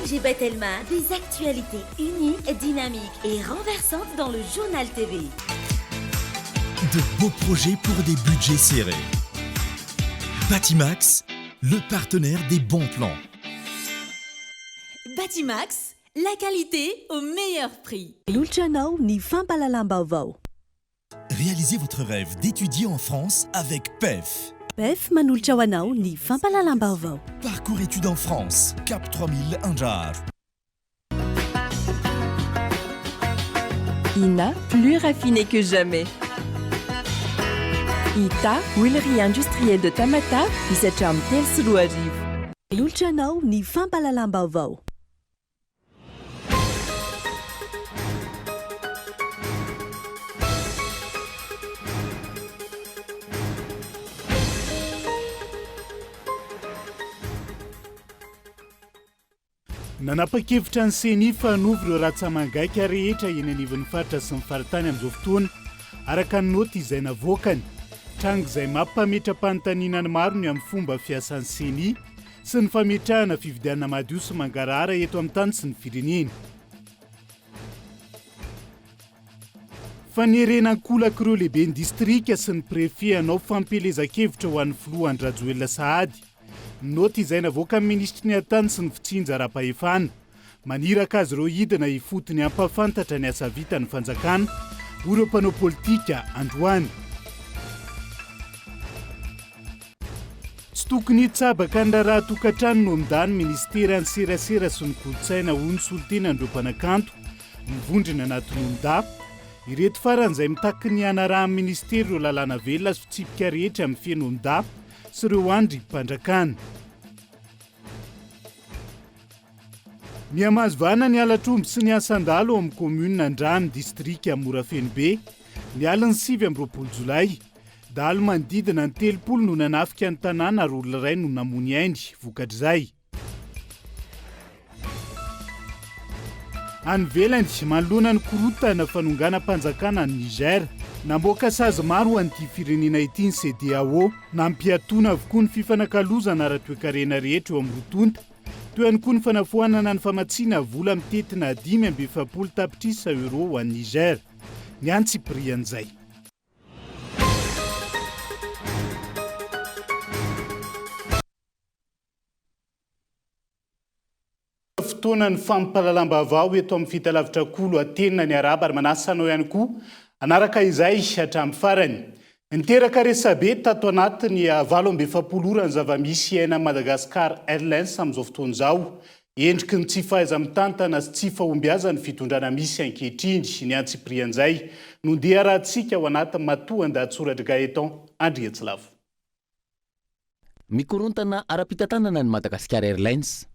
OMG Batelma, des actualités uniques, dynamiques et renversantes dans le Journal TV. De beaux projets pour des budgets serrés. Batimax, le partenaire des bons plans. Batimax, la qualité au meilleur prix. Manolotra anao ny fampahalalam-baovao. Réalisez votre rêve d'étudier en France avec PEF. PEF manolotra ho anao ny fampahalalam-baovao. Parcours études en France, Cap 3000 Andraharo. Ina, plus raffiné que jamais. Ita, huilerie industrielle de Tamatave, misy hatramin'ny 2003. Manolotra anao ny fampahalalam-baovao. Nanapa-kevitra ny Ceni fa hanova ireo ratsa-mangaika rehetra eny anivon'ny faritra sy ny faritany amin'izao fotoana, araka ny naoty izay navoakany. Tranga izay mampametra-panontaniana ny maro ny amin'ny fomba fiasan'ny Ceni sy ny fametrahana fifidianana madio sy mangarahara eto amin'ny tany sy ny firenena. Fanerena an-kolaka ireo lehiben'ny distrika sy ny prefe hanao fampielezan-kevitra ho an'ny filoha Andry Rajoelina sahady. Naoty izay navoakan'ny minisitry ny Haitany sy ny fitsinjaram-pahefana. Maniraka azy ireo hidina ifotony hampahafantatra ny asa vitan'ny fanjakana, hoy ireo mpanao politika androany. Tsy tokony hitsabaka ny raharaha tokantrano no mindaha ny minisiteran'ny serasera sy ny kolontsaina, hoy ny solontenan'ireo mpanakanto mivondrona anatin'ny OMDA. Ireto farany izay mitaky ny hanarahan'ny minisitera ireo lalàna velona sy fitsipika rehetra mifehy ny OMDA sy ireo andrim-panjakana. Mihamahazo vahana ny halatr'omby sy ny asan-dahalo ao amin'ny kaominina Andrano, distrika Morafenobe, ny alin'ny 29 jolay. Dahalo manodidina ny 30 no nanafika ny tanàna ary olona iray no namoy ny ainy vokatr'izay. Any ivelany, manoloana ny korontana fanonganam-panjakana any Niger, namoaka sazy maro ho an'ity firenena ity ny CEDEAO. Nampiatoana avokoa ny fifanakalozana ara-toekarena rehetra eo amin'ny roa tonta, teo ihany koa ny fanafoanana ny famatsiana vola mitentina 45 tapitrisa euros ho an'i Niger. Ny antsipirian'izay. Fotoanan'ny fampahalalam-baovao eto amin'ny Fitalavitra Kolo Atenina ny arahaba ary manasa anao ihany koa hanaraka izay hatramin'ny farany. Niteraka resabe tato anatin'ny 48 ora ny zava-misy iainan'ny Madagascar Airlines amin'izao fotoana izao. Endriky ny tsy fahaiza-mitantana sy tsy fahombiazan'ny fitondrana misy ankehitriny ny antsipirian'izay no ndeha arahantsika ao anaty matoan-dahatsoratr'i Gaëtan Andriantsilavo. Mikorontana ara-pitantanana ny Madagascar Airlines.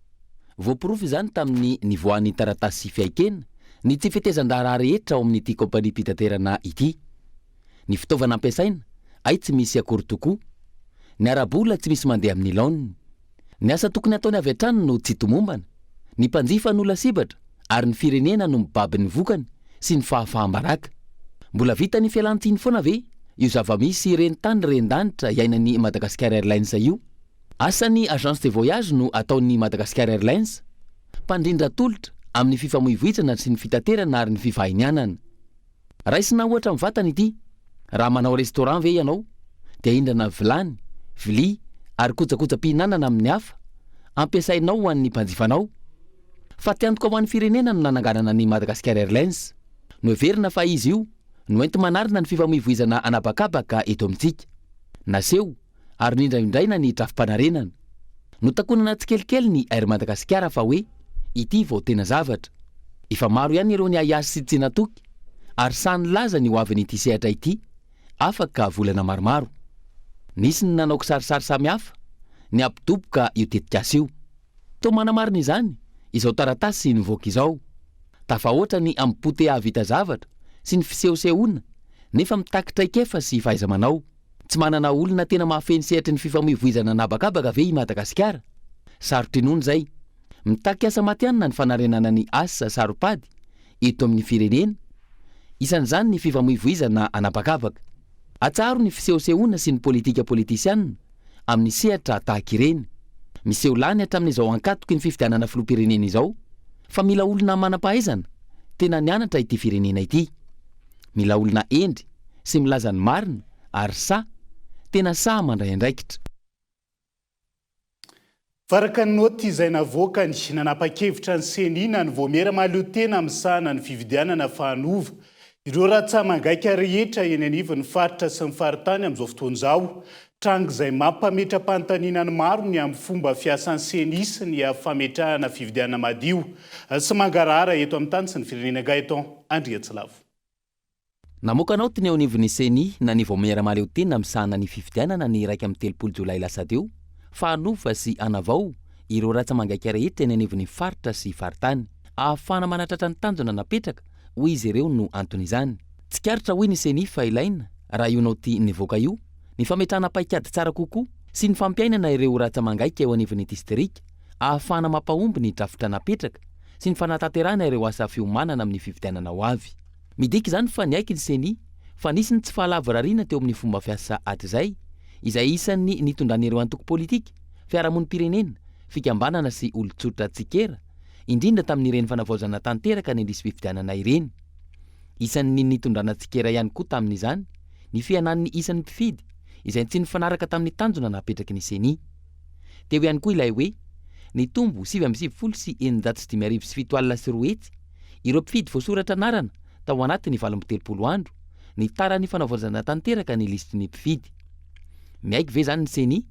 Voaporofo izany tamin'ny nivoahan'ny taratasy fiaikena ny tsy fetezan-draharaha rehetra ao amin'ity kaompaniam-pitaterana ity. Ny fitaovana ampiasaina, hay tsy misy akory tokoa. Ny ara-bola tsy misy mandeha amin'ny laoniny. Ny asa tokony hataony avy hatrany no tsy tomombana. Ny mpanjifa no lasibatra ary ny firenena no mibaby ny vokany sy ny fahafaham-baraka. Mbola vita ny fialan-tsiny foana ve io zava-misy ren-tany ren-danitra iainan'ny Madagascar Airlines io? Asan'ny agence de voyage no ataon'ny Madagascar Airlines, mpandrindra tolotra amin'ny fifamoivoizana sy ny fitaterana ary ny fivahinianana. Raisina ohatra mivantana ity, raha manao restaurant ve ianao dia hindrana vilany, vilia ary kojakojam-pihinanana amin'ny hafa ampiasainao ho an'ny mpanjifanao? Fatiantoka ho an'ny firenena no nananganana ny Madagascar Airlines. Noheverina fa izy io no enti-manarina ny fifamoivoizana an'habakabaka eto amintsika. Naseho ary nindraindraina ny drafi-panarenana. Notakonana tsikelikely ny Air Madagasikara fa hoe ity vao tena zavatra. Efa maro ihany ireo niahiahy sy tsy natoky ary sahy nilaza ny ho avin'ity sehatra ity afaka volana maromaro. Nisy ny nanao kisarisary samihafa ny hampidoboka io tetikasa io. Toa manamarina izany izao taratasy nivoaka izao. Tafahoatra ny ambo-po te hahavita zavatra sy ny fisehosehoana nefa mitaky traikefa sy fahaiza-manao. Tsy manana olona tena mahafehy ny sehatry ny fifamoivoizana an'habakabaka ve i Madagasikara? Sarotra inoana izay. Mitaky asa matihanina ny fanarenana ny asa saro-pady eto amin'ny firenena, isan'izany ny fifamoivoizana an'habakabaka. Atsaharo ny fisehosehoana sy ny politika politisiana amin'ny sehatra tahaka ireny. Miseho lany hatramin'izao ankatoky ny fifidianana filoham-pirenena izao fa mila olona manam-pahaizana, tena nianatra ity firenena ity. Mila olona hendry sy milaza ny marina ary sahy, tena sahy mandray andraikitra. Araka ny naoty izay navoakany, nanapa-kevitra ny Ceni na ny Vaomiera Mahaleotena misahana ny fividianana fa hanova ireo ratsa-mangaika rehetra eny anivon'ny faritra sy ny faritany amin'izao fotoana izao. Tranga izay mampametra-panontaniana ny maro ny amin'ny fomba fiasan'ny Ceni sy ny fametrahana fividianana madio sy mangarahara eto amin'ny tany sy ny firenena Gaëtan Andriatsilavo. Namoaka naoty ny eo anivon'ny Ceni na ny Vaomiera Mahaleotena misahana ny fifidianana ny 31 jolay lasa teo fa hanova sy hanavao ireo ratsa-mangaika rehetra eny anivon'ny faritra sy faritany. Ahafahana manatratra ny tanjona napetraka, hoy izy ireo no anton'izany. Tsikaritra, hoy ny Ceni fa ilaina, raha io naoty nivoaka io, ny fametrahana paikady tsara kokoa sy ny fampiainana ireo ratsa-mangaika eo anivon'ny distrika ahafahana mampahomby ny drafitra napetraka sy ny fanatanterahana ireo asa fiomanana amin'ny fifidianana ho avy. Midika izany fa niaiky ny Ceni fa nisy ny tsy fahalavorariana teo amin'ny fomba fiasa hatrizay, izay isan'ny nitondran'ireo antoko politika, fiarahamonim-pirenena, fikambanana sy olon-tsotra tsikera, indrindra tamin'ireny fanavaozana tanteraka ny lisi-pifidianana ireny. Isan'ny nitondrana tsikera ihany koa tamin'izany ny fihenan'ny isan'ny mpifidy, izay tsy nifanaraka tamin'ny tanjona napetraky ny Ceni. Teo ihany koa ilay hoe nitombo 6699 70 ireo mpifidy voasoratra anarana tao anatin'ny 38 andro nitaran'ny fanavaozana tanteraka ny lisitry ny mpifidy. Miaiky ve izany ny Ceni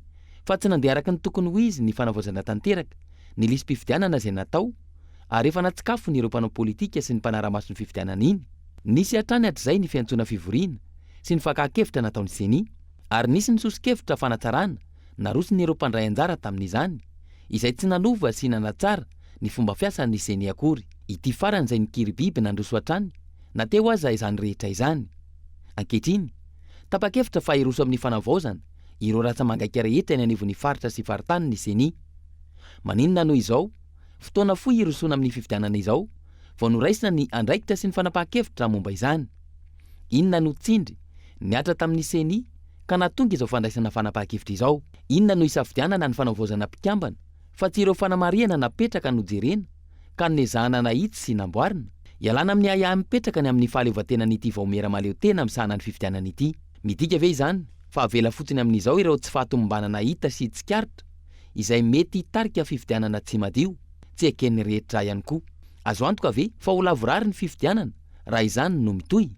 fa tsy nandeha araka ny tokony ho izy ny fanavaozana tanteraka ny lisi-pifidianana izay natao ary efa natsikafony ireo mpanao politika sy ny mpanara-maso ny fifidianana iny? Nisy hatrany hatrizay ny fiantsoana fivoriana sy ny fakàn-kevitra nataon'ny Ceni ary nisy ny soso-kevitra fanatsarana naroson'ireo mpandray anjara tamin'izany, izay tsy nanova sy nanatsara ny fomba fiasan'ny Ceni akory. Ity farany izay nikiribiby nandroso hatrany na teo aza izany rehetra izany. Ankehitriny, tapa-kevitra fa hiroso amin'ny fanavaozana ireo ratsa-mangaika rehetra eny anivon'ny faritra sy faritany ny Ceni. Maninona no izao, fotoana fohy hirosoana amin'ny fifidianana izao, vao noraisina ny andraikitra sy ny fanapahan-kevitra momba izany? Inona no tsindry nihatra tamin'ny Ceni ka nahatonga izao fandraisana fanapahan-kevitra izao? Inona no isafidianana ny fanavaozana mpikambana fa tsy ireo fanamarihana napetraka no jerena ka nezahana nahitsy sy namboarina? Ialana amin'ny ahiahy mipetraka ny amin'ny fahaleovantenan'ity vaomiera mahaleotena misahana ny fifidianana ity. Midika ve izany fa avela fotsiny amin'izao ireo tsy fahatomombanana hita sy tsikaritra izay mety hitarika fifidianana tsy madio, tsy eken'ny rehetra ihany koa? Azo antoka ve fa ho lavorary ny fifidianana raha izany no mitohy?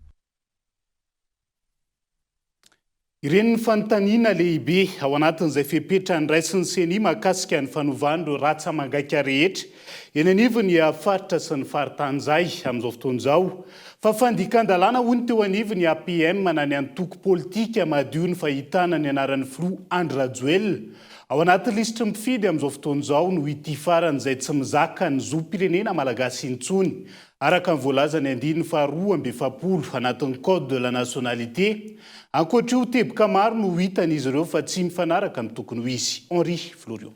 Ireny ny fanontaniana lehibe ao anatin'izay fepetra niraisin'ny Ceni mahakasika ny fanovan'ireo ratsa-mangaika rehetra eny anivon'ny faritra sy ny faritany izay amin'izao fotoana izao. Fa fandikan-dalàna hoy ny teo anivon'ny APM na ny antoko politika madio ny fahitana ny anaran'ny filoha Andry Rajoelina ao anaty lisitry ny mpifidy amin'izao fotoana izao noho ity farany izay tsy mizaka ny zom-pirenena malagasy intsony Araka ny voalazan'ny andininy faha 42 anatin'ny Code de la nationalité, ankoatra io teboka maro no hitan'izy ireo fa tsy mifanaraka amin'ny tokony ho izy. Henri Floriot.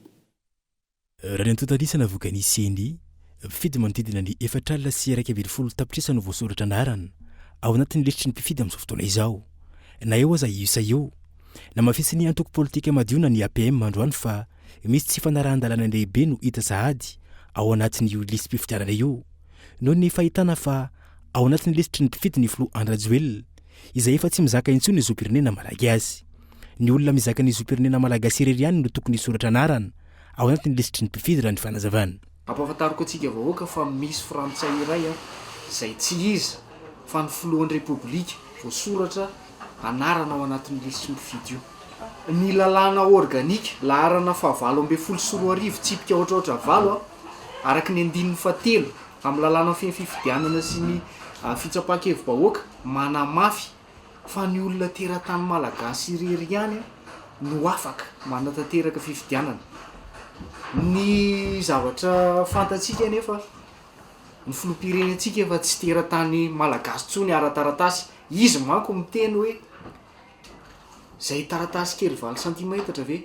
Raha ny antontan'isa navoakan'ny Ceni, mpifidy manodidina ny 14 tapitrisa no voasoratra anarana ao anatin'ny lisitry ny mpifidy amin'izao fotoana izao. Na eo aza io isa io, namafisin'ny antoko politika madio na ny APM androany fa misy tsy fanarahan-dalàna lehibe no hita sahady ao anatin'io lisi-pifidianana io noho ny fahitana fa ao anatin'ny lisitry ny mpifidy ny filoha Andry Rajoelina izay efa tsy mizaka intsony ny zom-pirenena malagasy. Ny olona mizaka ny zom-pirenena malagasy irery ihany no tokony hisoratra anarana ao anatin'ny lisitry ny mpifidy raha ny fanazavana. Ampahafantariko antsika vahoaka fa misy frantsay iray izay tsy iza fa ny filohan'ny repoblika voasoratra anarana ao anatin'ny lisitry ny mpifidy io. Ny lalàna organika laharana faha 2018 tsipika aotra aotra valo araka ny andininy fahatelo amin'ny lalàna mifehy ny fifidianana sy ny fitsapan-kevi-bahoaka manamafy fa ny olona teratany malagasy irery ihany no afaka manatanteraka fifidianana. Ny zavatra fantatsika anefa, ny filoham-pirenentsika efa tsy teratany malagasy intsony ara-taratasy. Izy manko miteny hoe zay taratasy kely valo santimetatra ve?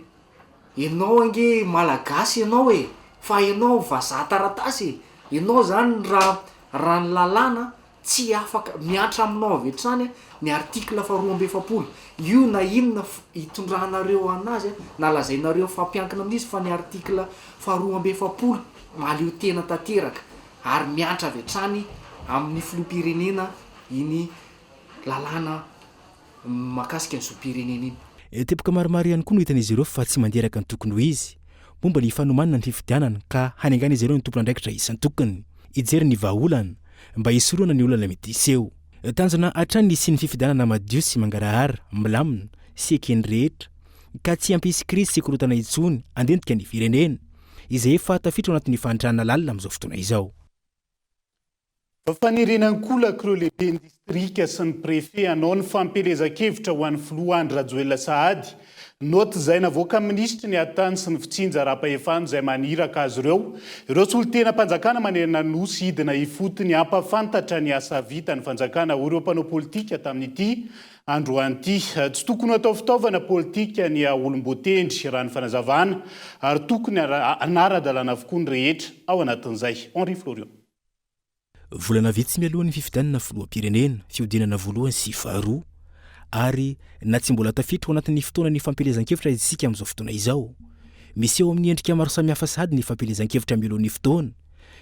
Ianao ange malagasy ianao e! Fa ianao vazaha taratasy e! Ianao zany raha raha ny lalàna. Tsy afaka, mihatra aminao avy hatrany ny article faha 42. Io na inona hitondranareo anazy na lazainareo mifampiankina amin'izy fa ny article faha 42 mahaleo tena tanteraka ary miantra avy hatrany amin'ny filoham-pirenena iny lalàna mahakasika ny zom-pirenena iny. Teboka maromaro ihany koa no hitan'izy ireo fa tsy mandeha araka ny tokony ho izy momba ny fanomanana ny fifidianana ka hanengan'izy ireo ny tompon'andraikitra isan-tokony hijery ny vahaolana mba hisorohana ny olana mety hiseho. Tanjona hatrany ny hisian'ny fifidianana madio sy mangarahara, milamina sy eken'ny rehetra ka tsy hampisy krizy sy korontana intsony handentika ny firenena izay efa tafiditra ao anatin'ny fahantrana lalina amin'izao fotoana izao. Faniriana ankolaka ireo lehiben'ny distrika sy ny prefe hanao ny fampielezan-kevitra ho an'ny filoha Andry Rajoelina sahady. Naoty izay navoakan'ny minisitry ny Atany sy ny fitsinjaram-pahefana izay maniraka azy ireo, ireo solontenam-panjakana manerana ny Nosy hidina ifotony hampafantatra ny asa vitan'ny fanjakana ho ireo mpanao politika tamin'ity androany ity. Tsy tokony ho atao fitaovana politika ny olom-boatendry, raha ny fanazavana, ary tokony hanara-dalàna avokoa ny rehetra ao anatin'izay. Henri Florian. Volana vitsy mialohan'ny fifidianana filoham-pirenena, fihodinana voalohany sy faharoa, ary na tsy mbola tafiditra ao anatin'ny fotoanan'ny fampielezan-kevitra isika amin'izao fotoana izao. Miseho amin'ny endrika maro samihafa sahady ny fampielezan-kevitra mialoha ny fotoana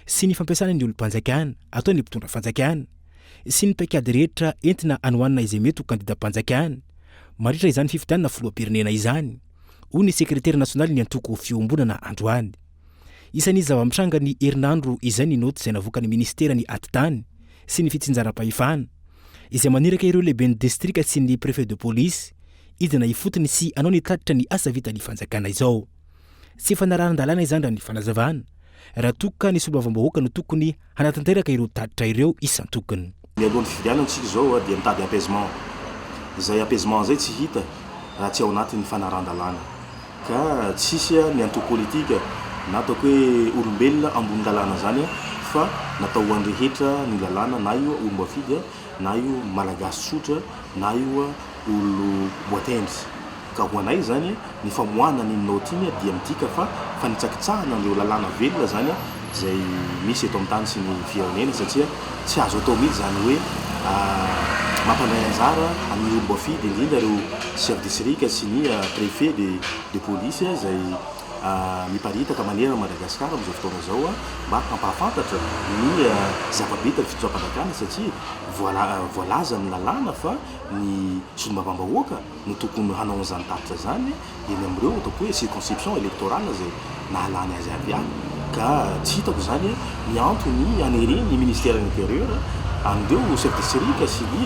sy ny fampiasana ny olom-panjakana ataon'ny mpitondra fanjakana sy ny paikady rehetra entina hanohanana izay mety ho kandidam-panjakana mandritra izany fifidianana filoham-pirenena izany, hoy ny sekretera nasionalin'ny antoko Fiombonana androany. Isan'ny zava-mitranga ny herinandro izay ny naoty izay navoakan'ny minisiteran'ny Atitany sy ny fitsinjaram-pahefana, izay maniraka ireo lehiben'ny distrika sy ny préfet de police hidina ifotony sy hanao ny tatitra ny asa vitan'ny fanjakana izao. Tsy fanarahan-dalàna izany raha ny fanazavana, raha toa ka ny solombavambahoaka no tokony hanatanteraka ireo tatitra ireo isan-tokony. Mialoha ny fifidianana isika izao dia mitady apaisement. Izay apaisement izay tsy hita raha tsy ao anatin'ny fanarahan-dalàna. Ka tsisy ny antoko politika na ataoko hoe olombelona ambony lalàna zany fa natao ho an'ny rehetra ny lalàna na io olom-boafidy na io malagasy tsotra na io olom-boatendry. Ka ho anay zany ny famoahana an'iny naoty iny dia midika fa fanitsakitsahana an'ireo lalàna velona zany izay misy eto amin'ny tany sy ny firenena satria tsy azo atao mihitsy izany hoe mampandray anjara amin'ny olom-boafidy indrindra ireo chef district sy ny préfet de de police izay miparitaka manerana an'i Madagasikara amin'izao fotoana izao mba hampahafantatra ny zava-bitan'ny fitondram-panjakana satria voala voalazan'ny lalàna fa ny solombavambahoaka no tokony hanao an'izany tatitra izany eny amin'ireo ataoko hoe circonscription électorale izay nahalany azy avy any ka tsy hitako izany ny antony haneren'ny ministère de l'intérieur an'ireo chef district sy ny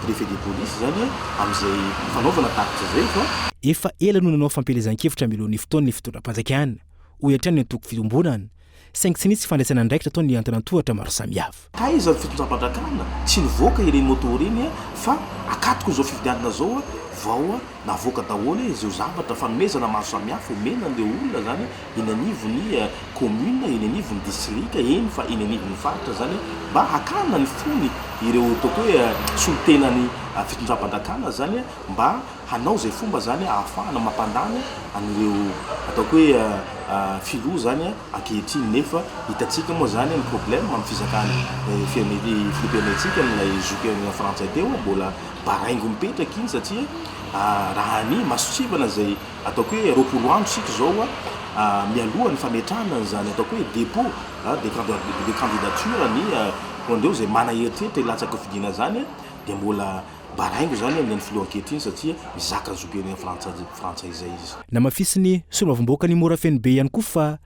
préfet de police izany amin'izay fanaovana tatitra izay fa Efa ela no nanao fampielezan-kevitra mialoha ny fotoan'ny fitondram-panjakana, hoy hatrany ny antoko Fiombonana, saingy tsy nisy fandraisana andraikitra ataon'ny antanantohatra maro samihafa. Taiza ny fitondram-panjakana? Tsy nivoaka ireny moto ireny fa akatoko izao fifidianana izao vao navoaka daholo izeo zavatra fanomezana maro samihafa omena an'ireo olona zany eny anivon'ny commune, eny anivon'ny distrika, eny fa eny anivon'ny faritra zany mba hakana ny fony ireo ataoko hoe solontenan'ny fitondram-panjakana zany mba hanao izay fomba zany ahafahana mampandany an'ireo ataoko hoe filoha zany ankehitriny nefa hitantsika moa zany ny problème amin'ny fizakan'ny filoham-pirenentsika an'ilay zoky frantsay teo mbola baraingo mipetraka iny satria raha ny masontsivana izay ataoko hoe 20 andro isika izao mialoha ny fametrahana an'izany ataoko hoe dépôt de candidature ny ho an'ireo izay mana eritreritra hilatsaka hofidiana izany dia mbola baraingo izany amin'ny an'ny filoha ankehitriny satria mizaka ny zom-pirenena frantsay izay izy. Namafisin'ny solombavambahoakan'i Morafenobe ihany koa fa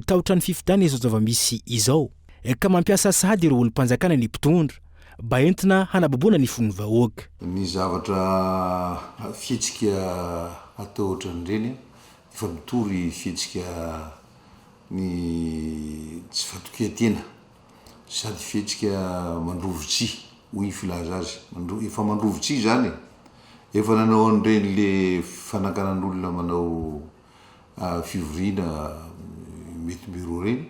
tahotra ny fifidianana izao zava-misy izao ka mampiasa sahady ireo olom-panjakana ny mpitondra mba entina hanababoana ny fon'ny vahoaka. Ny zavatra fihetsika atao ohatran'ireny efa mitory fihetsika ny tsy fatokian-tena sady fihetsika mandrovi-tsihy hoy ny filaza azy, efa mandrovi-tsihy izany e! Efa nanao an'ireny le fananganan'olona manao fivoriana mety bureau ireny,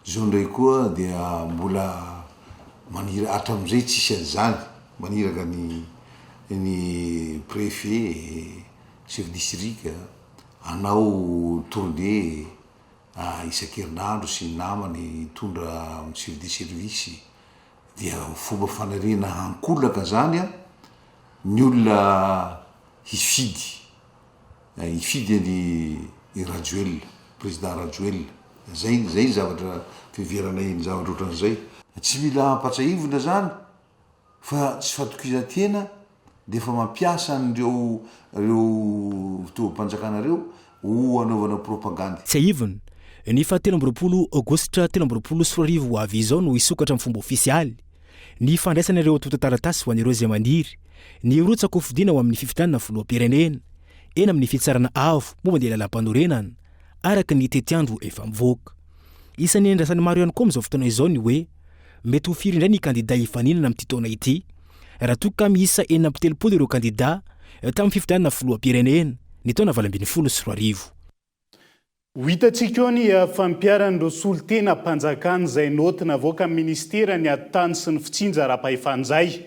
Izao indray koa dia mbola manira hatramin'izay tsisy an'izany, maniraka ny ny préfet, chef district hanao tournée isan-kerinandro sy ny namany hitondra amin'ny chef de service. Dia fomba faniriana ankolaka zany an, ny olona hifidy, hifidy an'i i Rajoelina, président Rajoelina. Zay, zay ny zavatra fiheveranay ny zavatra ohatran'izay. Tsy mila ampatsahivina zany fa tsy fatokizan-tena dia efa mampiasa an'ireo ireo fitaovam-panjakana ireo ho hanaovana propagandy. Tsiahivina, ny faha 23 aogositra 2023 ho avy izao no hisokatra amin'ny fomba ofisialy ny fandraisana ireo antontan-taratasy ho an'ireo izay maniry ny hirotsaka-hofidiana ho amin'ny fifidianana filoham-pirenena eny amin'ny Fitsarana Avo momba ny Lalàmpanorenana araka ny tetiandro efa mivoaka. Isan'ny andrasan'ny maro ihany koa amin'izao fotoana izao ny hoe mety ho firy indray ny kandida hifaninana amin'ity taona ity raha toa ka miisa 36 ireo kandida tamin'ny fifidianana filoham-pirenena ny taona 2018. Ho hitantsika eo ny fampiharan'ireo solontenam-panjakana izay naoty navoakan'ny minisiteran'ny ady tany sy ny fitsinjaram-pahefana izay.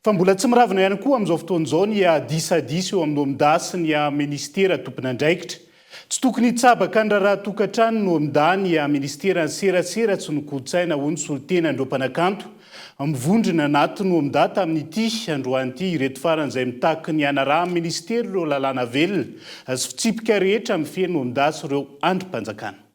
Fa mbola tsy miravina ihany koa amin'izao fotoana izao ny disadisa eo amin'ny OMDA sy ny minisitera tompon'andraikitra. Tsy tokony hitsabaka ny raharaha tokantrano no OMDA ny minisiteran'ny serasera sy ny kolontsaina hoy ny solontenan'ireo mpanakanto mivondrona anatin'ny OMDA tamin'ity androany ity ireto farany izay mitaky ny hanarahan'ny minisitera ireo lalàna velona sy fitsipika rehetra mifehy ny OMDA sy ireo andrim-panjakana.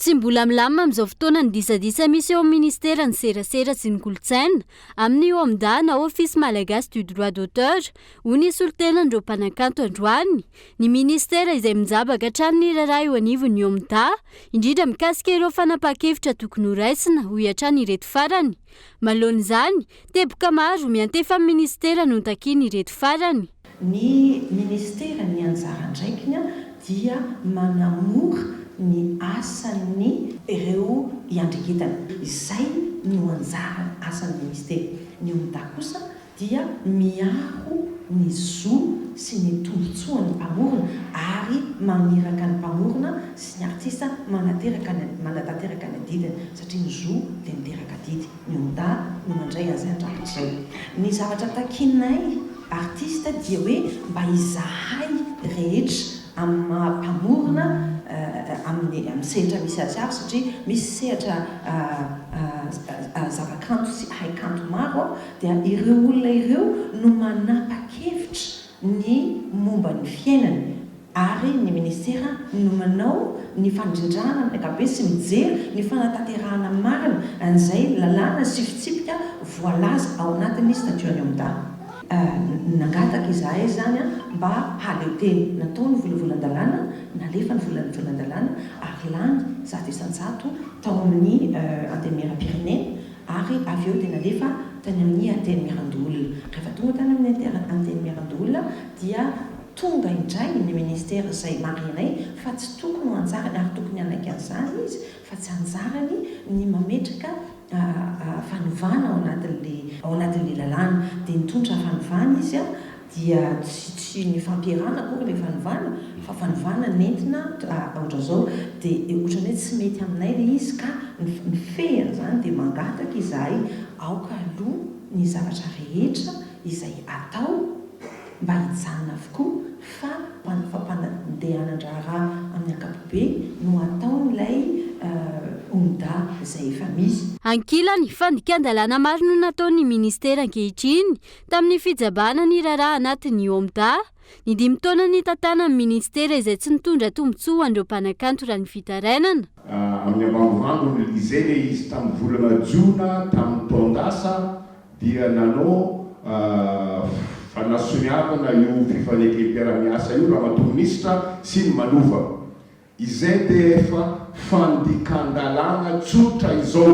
Tsy mbola milamina amin'izao fotoana ny disadisa misy eo amin'ny minisiteran'ny Serasera sy ny Kolontsaina amin'ny OMDA na Office Malagasy du Droit d'Auteur, hoy ny solontenan'ireo mpanakanto androany. Ny minisitera izay mijabaka hatrany ny raharaha eo anivon'ny OMDA, indrindra mikasika ireo fanapahan-kevitra tokony horaisina, hoy hatrany ireto farany. Manoloana izany, teboka maro miantefa amin'ny minisitera no takian'ireto farany. Ny Ministera ny anjara andraikiny dia manamora ny asan'ny ireo iandriketana. Izay no anjara asan'ny Ministera. Ny OMDA kosa dia miaro ny zo sy ny tombotsoan'ny mpamorona ary maniraka ny mpamorona sy ny artista manateraka ny manatanteraka ny adidiny satria ny zo dia miteraka adidy. Ny OMDA no mandray an'izay andraikitra izay. Ny zavatra takianay artista dia hoe mba izahay rehetra amin'ny maha mpamorona amin'ny amin'ny sehatra misy azy avy satria misy sehatra zavakanto sy haikanto maro dia ireo olona ireo no manapa-kevitra ny momba ny fiainany ary ny Minisitera no manao ny fandrindrana amin'ny ankapobeny sy mijery ny fanatanterahana marina an'izay lalàna sy fitsipika voalaza ao anatin'ny statut an'ny OMDA. Nangataka izahay izany mba hahaleo tena. Natao ny volavolan-dalàna, nalefa ny volavolan-dalàna ary lany 100% tao amin'ny Antenimierampirenena ary avy eo dia nalefa tany amin'ny Antenimierandoholona. Rehefa tonga tany amin'ny Antenimierandoholona dia tonga indray ny Ministera izay marihinay fa tsy tokony ho anjarany ary tokony hanaiky an'izany izy fa tsy anjarany ny mametraka fanovana ao anatin'ilay ao anatin'ilay lalàna. Dia nitondra fanovana izy dia tsy tsy ny fampiherana akory ilay fanovana fa fanovana nentina ohatran'izao dia ohatran'ny hoe tsy mety aminay ilay izy ka ny fehiny izany dia mangataka izahay aoka aloha ny zavatra rehetra izay atao mba hijanona avokoa fa fampandehanan-draharaha amin'ny ankapobeny no ataon'ilay OMDA izay efa misy. Ankilany, fandikan-dalàna maro no nataon'ny minisitera ankehitriny tamin'ny fijabahana ny raharaha anatin'ny OMDA. Ny dimy taona nitantanan'ny minisitera izay tsy nitondra tombontsoa ho an'ireo mpanakanto raha ny fitarainana. Amin'ny ambangovangony izay ilay izy tamin'ny volana jona tamin'ny taon-dasa dia nanao fanasoniavana io fifanekem-piarahamiasa io Ramatoa Minisitra sy ny Manova. Izay dia efa fandikan-dalàna tsotra izao.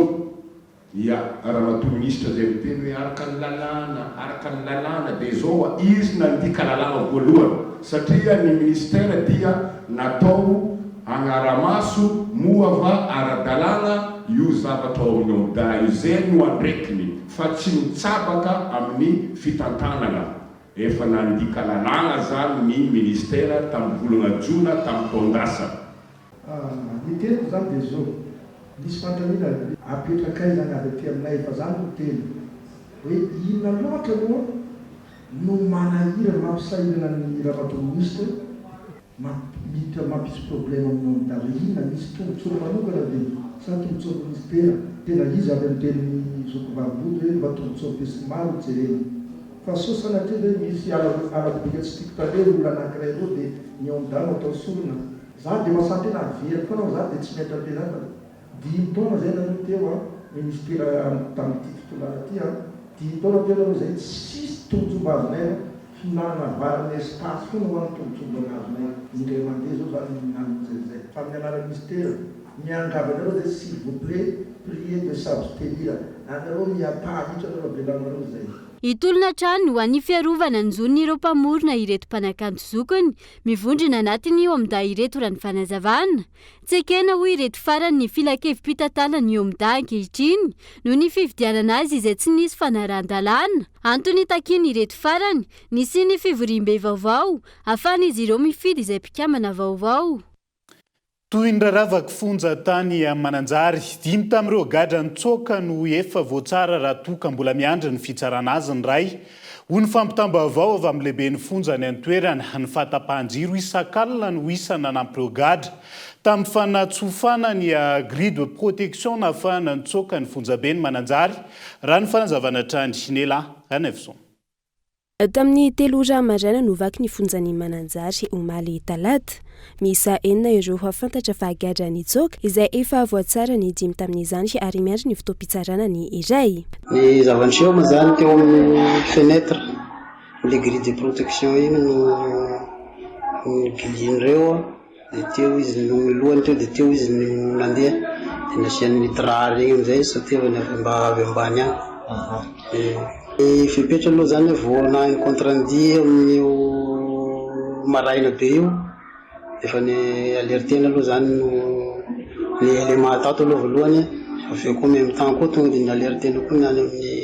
Ya, Ramatoa Minisitra izay miteny hoe araka ny lalàna, araka ny lalàna dia izao a, izy nandika lalàna voalohany satria ny Ministère dia natao Agnaramaso moa va ara-dalàna io zavatra ao amin'ny OMDA io? Zay no andraikiny fa tsy mitsabaka amin'ny fitantanana. Efa nandika lalàna zany ny ministera tamin'ny volana jona tamin'ny taon-dasa. Ny teniko zany dia zao, misy fanontaniana apetrakay zany avy aty aminay fa zany no teny hoe inona loatra moa no manahirana mampisahirana ny ramatoa minisitra? Mampiditra mampisy problème amin'ny OMDA ve inona? Misy tombotsoa manokana ve? Sa tombotsoan'ny ministera? Tena izy avy amin'ny tenin'i Zoky Vavimboto hoe mba tombotsoan'ny besinimaro no jerena. Fa sao sanatria ve misy ala-bobika tsy tiako tarehy olona anankiray roa dia ny OMDA no atao sorona? Za dia mahasahy tena averiko foana fa za dia tsy miaitra tena fa dimy taona zay nareo teo an, ministera tamin'ity fitondrana ity an, dimy taona teo nareo zay tsisy tombotsoa mba azonay fa fihinanana vary amin'ny espace foana hoa ny tombotsoa mba nazonay indray mandeha zao zany namonjy an'izay fa amin'ny anaran'ny ministera miangavy anareo zay s'il vous plait priez de s'abstenir anareo miataha mihitsy anareo avelanareo zay. Hitolona hatrany ho an'ny fiarovana ny zon'ireo mpamorona ireto mpanakanto zokiny mivondrona anatin'ny OMDA ireto raha ny fanazavana. Tsy ekena hoy ireto farany ny filankevi-pitantanan'ny OMDA ankehitriny noho ny fividianana azy izay tsy nisy fanarahan-dalàna. Antony takian'ireto farany ny hisian'ny fivoriambe vaovao ahafahan'izy ireo mifidy izay mpikambana vaovao. Toy ny raharaha vaky fonja tany Mananjary, dimy tamin'ireo gadra nitsoaka no efa voatsara raha toa ka mbola miandry ny fitsarana azy ny iray, hoy ny fampitam-baovao avy amin'ny lehiben'ny fonja any an-toerana. Ny fahatapahan-jiro isak'alina no isan'ny nanampy ireo gadra tamin'ny fanatsofana ny grille de protection nahafahana nitsoaka ny fonjaben'i Mananjary, raha ny fanazavana hatrany. Nela Ranaivoson. Tamin'ny telo ora maraina no vaky ny fonjan'i Mananjary omaly talata. Miisa enina ireo fantatra fa gadra nitsoaka, izay efa voatsara ny dimy tamin'izany ary miandry ny fotoam-pitsarana ny iray. Ny zava-niseho moa izany teo amin'ny fenêtre, ilay grille de protection iny no nigilian'ireo. Dia teo izy no ny lohany teo dia teo izy no nandeha dia nasiany drap regny amizay sotevany avy mba avy ambany any. Ny fepetra aloha zany vao nahay ny compte rendu amin'io maraina be io efa ny alertena aloha zany no ny élément tato aloha voalohany avy eo koa même temps koa tonga dia ny alertena koa ny any amin'ny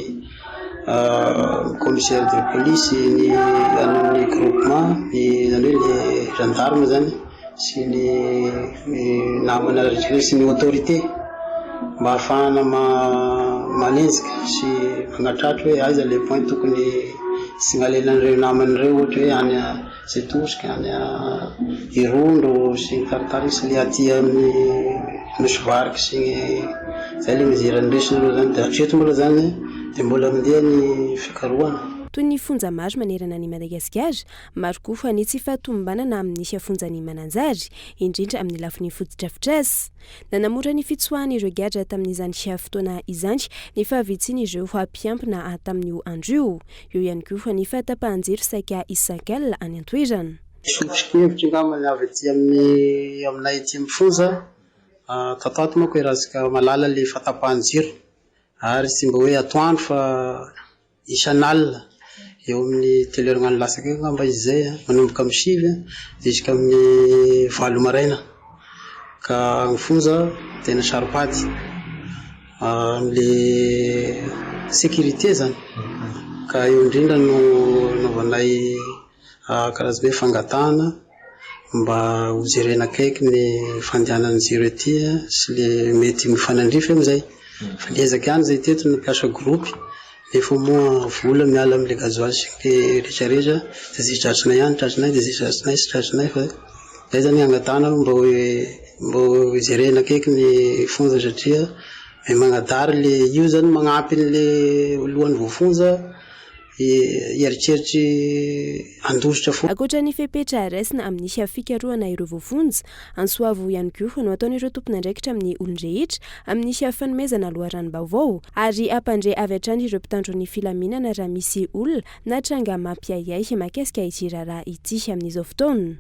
commissaire de police, ny any amin'ny groupement, ny izany hoe le gendarme zany sy ny namana rehetra sy ny autorité mba ahafahana manenjika sy manatratra hoe aiza le point tokony signalena an'ireo namana ireo ohatra hoe any Tsiatosika, any Irondro sy ny taritariny sy le aty amin'ny Nosy Varika sy ny zay le mesure noraisina aloha zany de hatreto mbola zany de mbola mandeha ny fikarohana. Toy ny fonja maro manerana an'i Madagasikara, maro koa ny tsy fahatomombanana amin'ny fonjan'i Mananjary, indrindra amin'ny lafiny fotodrafitrasa. Nanamora ny fitsoahan'ireo gadra tamin'izany fotoana izany ny fahavitsian'ireo mpiambina tamin'io andro io. Eo ihany koa ny fahatapahan-jiro saika isan-kalina any an-toerana. Soso-kevitra angamba ny avy aty amin'ny aminay aty amin'ny fonja, tato ato manko iarahantsika mahalala ilay fahatapahan-jiro ary tsy mba hoe atoandro fa isan'alina eo amin'ny telo herinandro latsaka eo angamba izy izay manomboka amin'ny sivy jusqu'amin'ny valo maraina ka ny fonja tena saro-pady. Amin'le sécurité zany ka eo indrindra no anaovanay karazana hoe fangatahana mba ho jerena akaiky ny fandehanan'ny jiro ety sy le mety mifanandrify amin'izay fa niezaka ihany zay teto nampiasa groupe nefa moa vola miala amin'le gasoil sy ny retraretra de zay tratranay ihany tratranay de zay tratranay tsy tratranay fa zay zany angatahana mba hoe Mbô jerena akaiky ny fonja satria me magnadary le io zany magnampy an'le lohan'ny voafonja hieritreritry handositra foana. Ankoatra ny fepetra raisina amin'ny fikarohana ireo voafonja, antso avo ihany koa no ataon'ireo tompon'andraikitra amin'ny olon-drehetra amin'ny fanomezana loharanom-baovao ary hampandre avy hatrany ireo mpitandro ny filaminana raha misy olona na tranga mampiahiahy mahakasika ity raharaha ity amin'izao fotoana.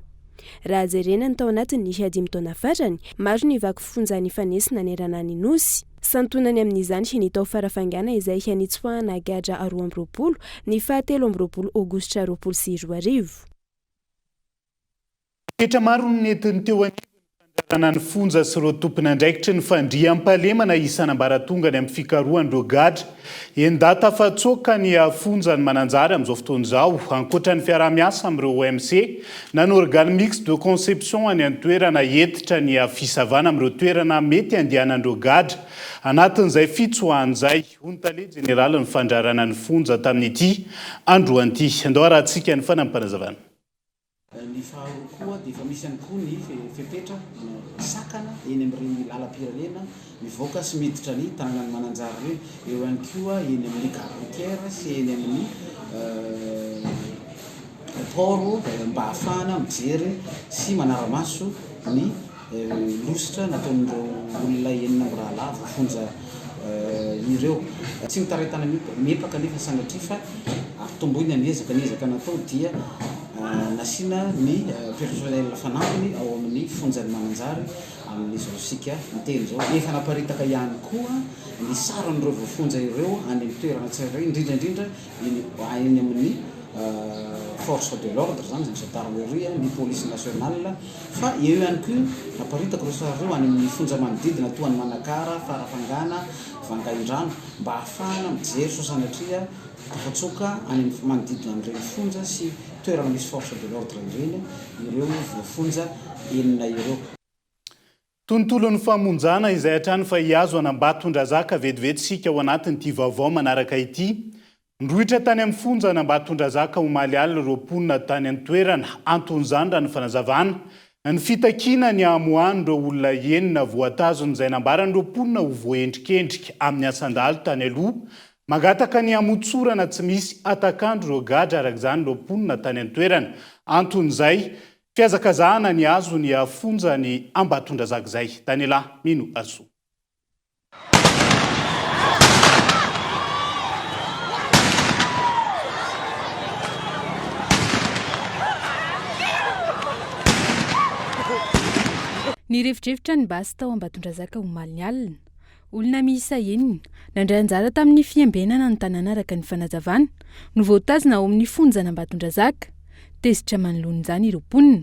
Raha jerena ny tao anatin'ny dimy taona farany, maro ny vaky fonja nifanesy nanerana ny Nosy. Santionany amin'izany ny tao Farafangana izay nitsoahana gadra 22 ny faha 23 aogositra 2020. Fepetra maro no nentin'ny teo anivon'ny fandrarana ny fonja sy ireo tompon'andraikitry ny fandriampahalemana isan'ambaratongany amin'ny fikarohana ireo gadra Enda tafatsoaka ny fonjan'i Mananjary amin'izao fotoana izao, ankoatra ny fiaraha-miasa amin'ireo OMC na ny Organe Mixte de Conception any an-toerana hentitra ny fisavana amin'ireo toerana mety handehanan'ireo gadra anatin'izay fitsoahana izay, hoy ny tale jeneralin'ny fandrarana ny fonja tamin'ity androany ity. Andao harahantsika ny fanampim-panazavana. Ny faharoa koa dia efa misy ihany koa ny fepetra sakana eny amin'ireny lalam-pirenena mivoaka sy miditra ny tanànan'i Mananjary ireny. Eo ihany koa eny amin'ny gare routière sy eny amin'ny port mba hahafahana mijery sy manara-maso ny lositra nataon'ireo olona enina mirahalahy voafonja ireo. Tsy mitaraitana miepaka anefa sanatria fa ampitomboina ny ezaka. Ny ezaka natao dia nasiana ny personnel fanampiny ao amin'ny fonjan'i Mananjary amin'izao isika miteny izao. Efa naparitaka ihany koa ny sarin'ireo voafonja ireo any amin'ny toerana tsirairay, indrindra indrindra Eny eny amin'ny force de l'ordre izany, ny gendarmerie, ny police nationale, fa eo ihany koa naparitaka ireo sary ireo any amin'ny fonja manodidina toa an'i Manakara, Farafangana, Vangaindrano mba hahafahana mijery sao sanatria tafatsoaka any amin'ny manodidina an'ireny fonja sy toerana misy force de l'ordre ireny ireo voafonja enina ireo. Tontolon'ny famonjana izay hatrany fa hihazo an'Ambatondrazaka vetivety isika ao anatin'ity vaovao manaraka ity. Nirohitra tany amin'ny fonja an'Ambatondrazaka omaly alina ireo mponina tany an-toerana. Anton'izany raha ny fanazavana, ny fitakiana ny hamoahan'ireo olona enina voatazona izay nambaran'ireo mponina ho voaendrikendrika amin'ny asan-dahalo tany aloha. Mangataka ny hamotsorana tsy misy hatak'andro ireo gadra araka izany ireo mponina tany an-toerana. Anton'izay, Fihazakazahana nihazo ny fonjan'i Ambatondrazaka izay. Daniela Mino Asoa. Nirefodrefotra ny basy tao Ambatondrazaka omaly ny alina. Olona miisa enina, nandray anjara tamin'ny fiambenana ny tanàna araka ny fanazavana, no voatazona ao amin'ny fonjan'Ambatondrazaka. Tezitra manoloana izany ireo mponina.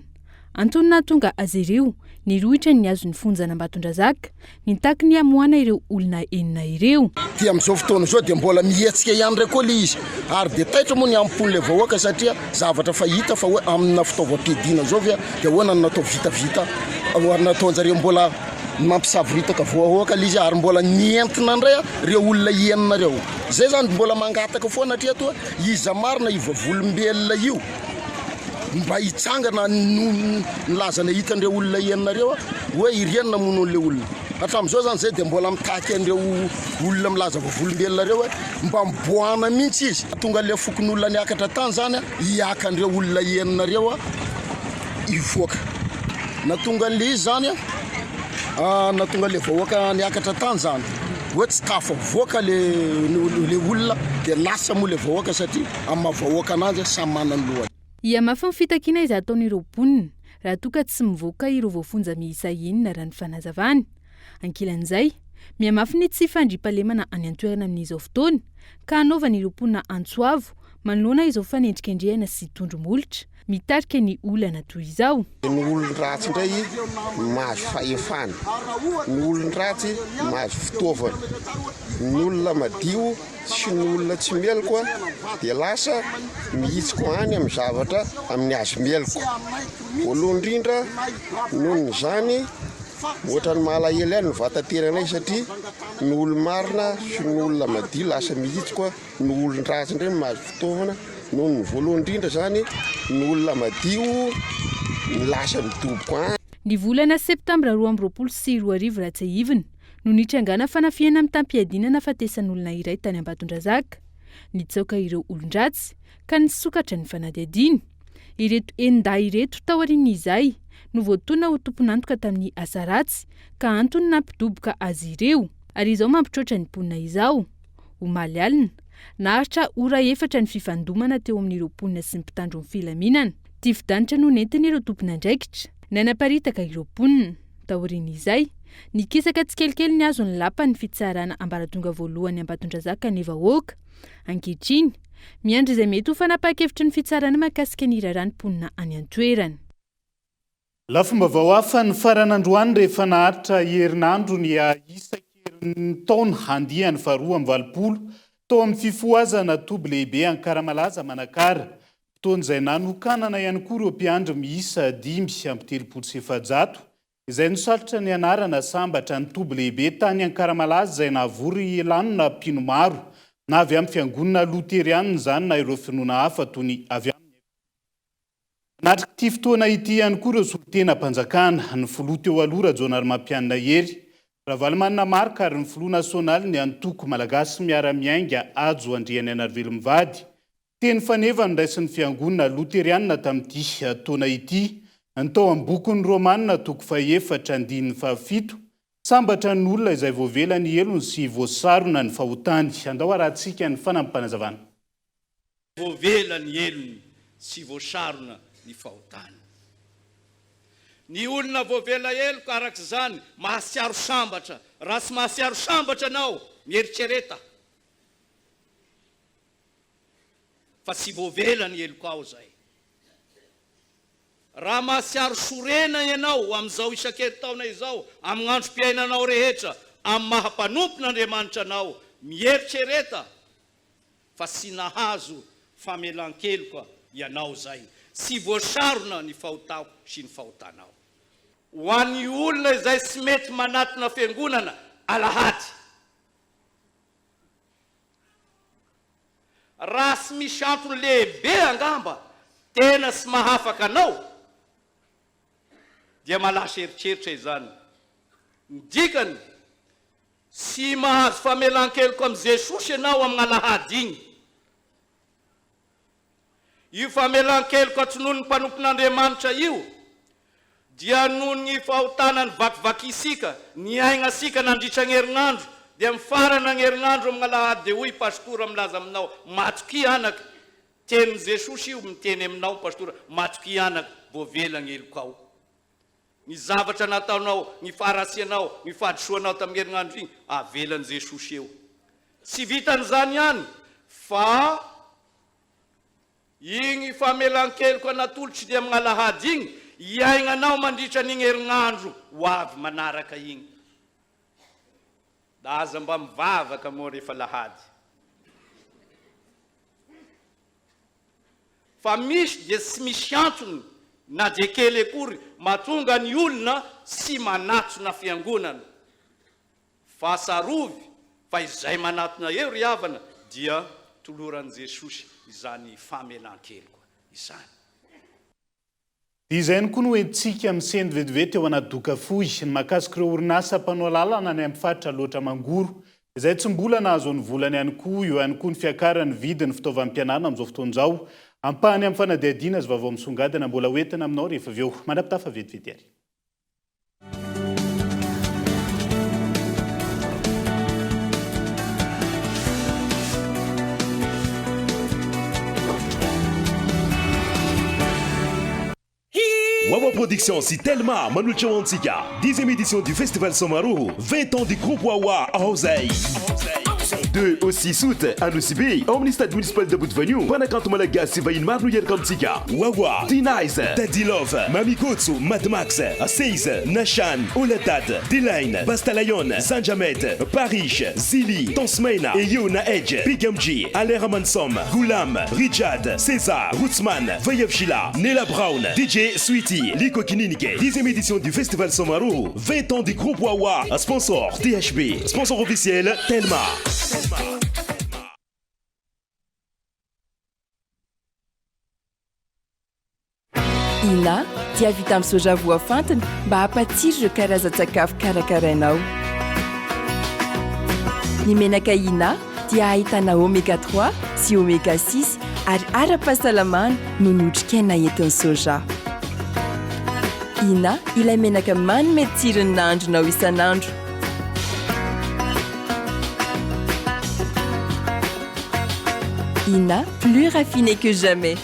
Antony nahatonga azy ireo nirohitra ny nihazo ny fonjan'Ambatondrazaka, nitaky ny hamoahana ireo olona enina ireo. Dia amin'izao fotoana izao dia mbola mihetsika ihany indray koa ilay izy ary dia taitra moa ny ampon'ilay vahoaka satria zavatra efa hita fa hoe amina fitaovam-piadiana izao ve dia ahoana no natao vitavita nataon-jareo mbola Mampisavoritaka voahoaka le izy ary mbola nientina ndray reo olona enina reo. Zay zany mbola mangataka foana hatreto hoe iza marina io vavolombelona io mba hitsangana no nilaza nahita an'ireo olona enina reo hoe ireny namono an'le olona. Hatramin'izao zany zay dia mbola mitaky an'ireo olona milaza vavolombelona reo hoe mba miboahana mihitsy izy. Tonga le fokonolona niakatra tany zany hiaka an'ireo olona enina reo. hivoaka. Nahatonga an'ilay izy zany an, nahatonga an'ilay vahoaka niakatra tany zany hoe tsy tafavoaka le le olona dia lasa moa le vahoaka satria amin'ny maha vahoaka ananjy samy manana ny lohany. Hihamafy ny fitakiana izay ataon'ireo mponina raha toa ka tsy mivoaka ireo voafonja miisa enina raha ny fanazavany. Ankilan'izay, mihamafy ny tsy fandriampahalemana any an-toerana amin'izao fotoana ka hanaovan'ireo mponina antso avo manoloana izao fanendrikendrehana sy tondro molotra mitarika ny olana toy izao. Ny olon-dratsy indray mahazo fahefana, ny olon-dratsy mahazo fitaovana, ny olona madio sy ny olona tsy meloka dia lasa mihitsiko any amin'ny zavatra amin'ny azo meloka. Voalohany indrindra nohon'izany ohatran'ny malahelo ihany ny vatan-tenanay satria ny olo-marina sy ny olona madio lasa mihitsiko ny olon-dratsy indray no mahazo fitaovana noho ny voalohany indrindra izany ny olona madio no lasa midoboka any. Ny volana septambra 2022 raha tsiahivina no nitrangana fanafihana mitam-piadiana nahafatesan'olona iray tany Ambatondrazaka. Nitsaoka ireo olon-dratsy ka nisokatra ny fanadihadiana. Ireto enin-dahy ireto taorian'izay no voatonona ho tompon'antoka tamin'ny asa ratsy ka antony nampidoboka azy ireo. Ary izao mampitroatra ny mponina izao. Omaly alina, naharitra ora efatra ny fifandomana teo amin'ireo mponina sy ny mpitandro ny filaminana. Tifi-danitra no nentin'ireo tompon'andraikitra nanaparitaka ireo mponina. Taorian'izay, nikisaka tsikelikely nihazo ny lapan'ny fitsarana ambaratonga voalohany Ambatondrazaka ny vahoaka. Ankehitriny, miandry izay mety ho fanapahan-kevitry ny fitsarana mahakasika ny raharaha ny mponina any an-toerana. Lafim-baovao hafa nifarana androany rehefa naharitra herinandro ny isan-kerintaona andiany faharoa 82 tao amin'ny fifohazana toby lehibe Ankaramalaza Manakara. Fotoana izay nanokanana ihany koa ireo mpiandry miisa 435 izay nisalotra ny anarana Sambatra ny toby lehibe tany Ankaramalaza izay nahavory lanona mpino maro na avy amin'ny fiangonana loterianina izany na ireo finoana hafa toy ny avy amin'ny. Nanatrika ity fotoana ity ihany koa ireo solontenam-panjakana, ny filoha teo aloha Rajaonarimampianina Hery, Ravalomanana Marc ary ny filoha nasionalin'ny antoko Malagasy Miara-Miainga Hajo Andrianainarivelo mivady. Teny faneva noraisin'ny Fiangonana Loterianina tamin'ity taona ity ny tao amin'ny bokin'ny Romana toko fahefatra andininy fahafito, Sambatra ny olona izay voavela ny helony sy voasarona ny fahotany. Andao harahantsika ny fanampim-panazavana. Voavela ny helony sy voasarona ny fahotany. Ny olona voavela heloka araka izany mahatsiaro sambatra. Raha tsy mahatsiaro sambatra ianao, mieritrereta. Fa tsy voavela ny helokao izay. Raha mahatsiaro sorena ianao amin'izao isan-kerintaona izao, amin'ny androm-piainanao rehetra, amin'ny maha mpanompon'Andriamanitra anao, mieritrereta fa tsy nahazo famelan-keloka ianao izay. Tsy voasarona ny fahotako sy ny fahotanao. Ho an'ny olona izay tsy mety manatona fiangonana alahady. Raha tsy misy antony lehibe angamba tena tsy mahafaka anao dia malasa eritreritra izany. Ny dikany, tsy mahazo famelan-keloka amin'i Jesosy ianao amin'ny alahady iny. Io famelan-keloka tononin'ny mpanompon'Andriamanitra io dia noho ny fahotana nivakivakintsika, niaignantsika nandritra ny herinandro, dia mifarana ny herinandro amin'ny alahady dia hoy i Pastora milaza aminao, matokia anaka, tenin'i Jesosy io miteny aminao Pastora, matokia anaka, voavela ny helokao. Ny zavatra nataonao, ny faharatsianao, ny fahadisoanao tamin'ny herinandro iny, avelan'i Jesosy eo. Tsy vitan'izany ihany fa iny famelan-keloka natolotry ny amin'ny alahady iny, hiaignanao mandritra an'iny herinandro ho avy manaraka iny. Da aza mba mivavaka moa rehefa alahady. Fa misy dia tsy misy antony na dia kely akory mahatonga ny olona tsy manatona fiangonana. Fa tsarovy fa izay manatona eo ry havana dia toloran'i Jesosy izany famelan-keloka izany. Dia izay ihany koa no entintsika misento vetivety ao anaty doka fohy, ny mahakasika ireo orinasa mpanao lalana any amin'ny faritra Alaotra Mangoro, izay tsy mbola nahazo ny volany ihany koa, eo ihany koa ny fiakaran'ny vidin'ny fitaovam-pianarana amin'izao fotoana izao. Ampahany amin'ny fanadihadiana sy vaovao misongadina mbola hoentina aminao rehefa avy eo. Mandra-pitafa vetivety ary. Wawa Production sy Telma manolotra ho antsika dixième édition du Festival Somaroho, 20 ans du groupe Wawa ao zay. 2 au 6 août, Anosibe, ao amin'ny stade municipal d'Ambodivanio, mpanakanto malagasy sy vahiny maro no hiaraka amintsika. Wawa, D-Nice, Daddy Love, Mamy Kotso, Mad Max, Seize, Nashan, Oladad, D-Line, Basta Lion, Zanjamed, Parish, Zily, Tence Mena, Eyo na Edge, Big MJ, Alain Ramansom, Goulam, Rijad, César, Rootsman, Vayev Sheila, Nella Brown, DJ Sweetie, Liko Kininike. Dixième édition du Festival Somaroho, 20 ans du groupe Wawa, sponsor THB, sponsor officiel Telma. Ina dia vita amin'ny soja voafantina mba hampatsiro ireo karazan-tsakafo karakarainao. Ny menaka Ina dia ahitana oméga 3 sy oméga 6 ary ara-pahasalamana noho ny otrikaina entin'ny soja. Ina ilay menaka manome tsiro ny nahandronao isan'andro. Ina, plus raffiné que jamais.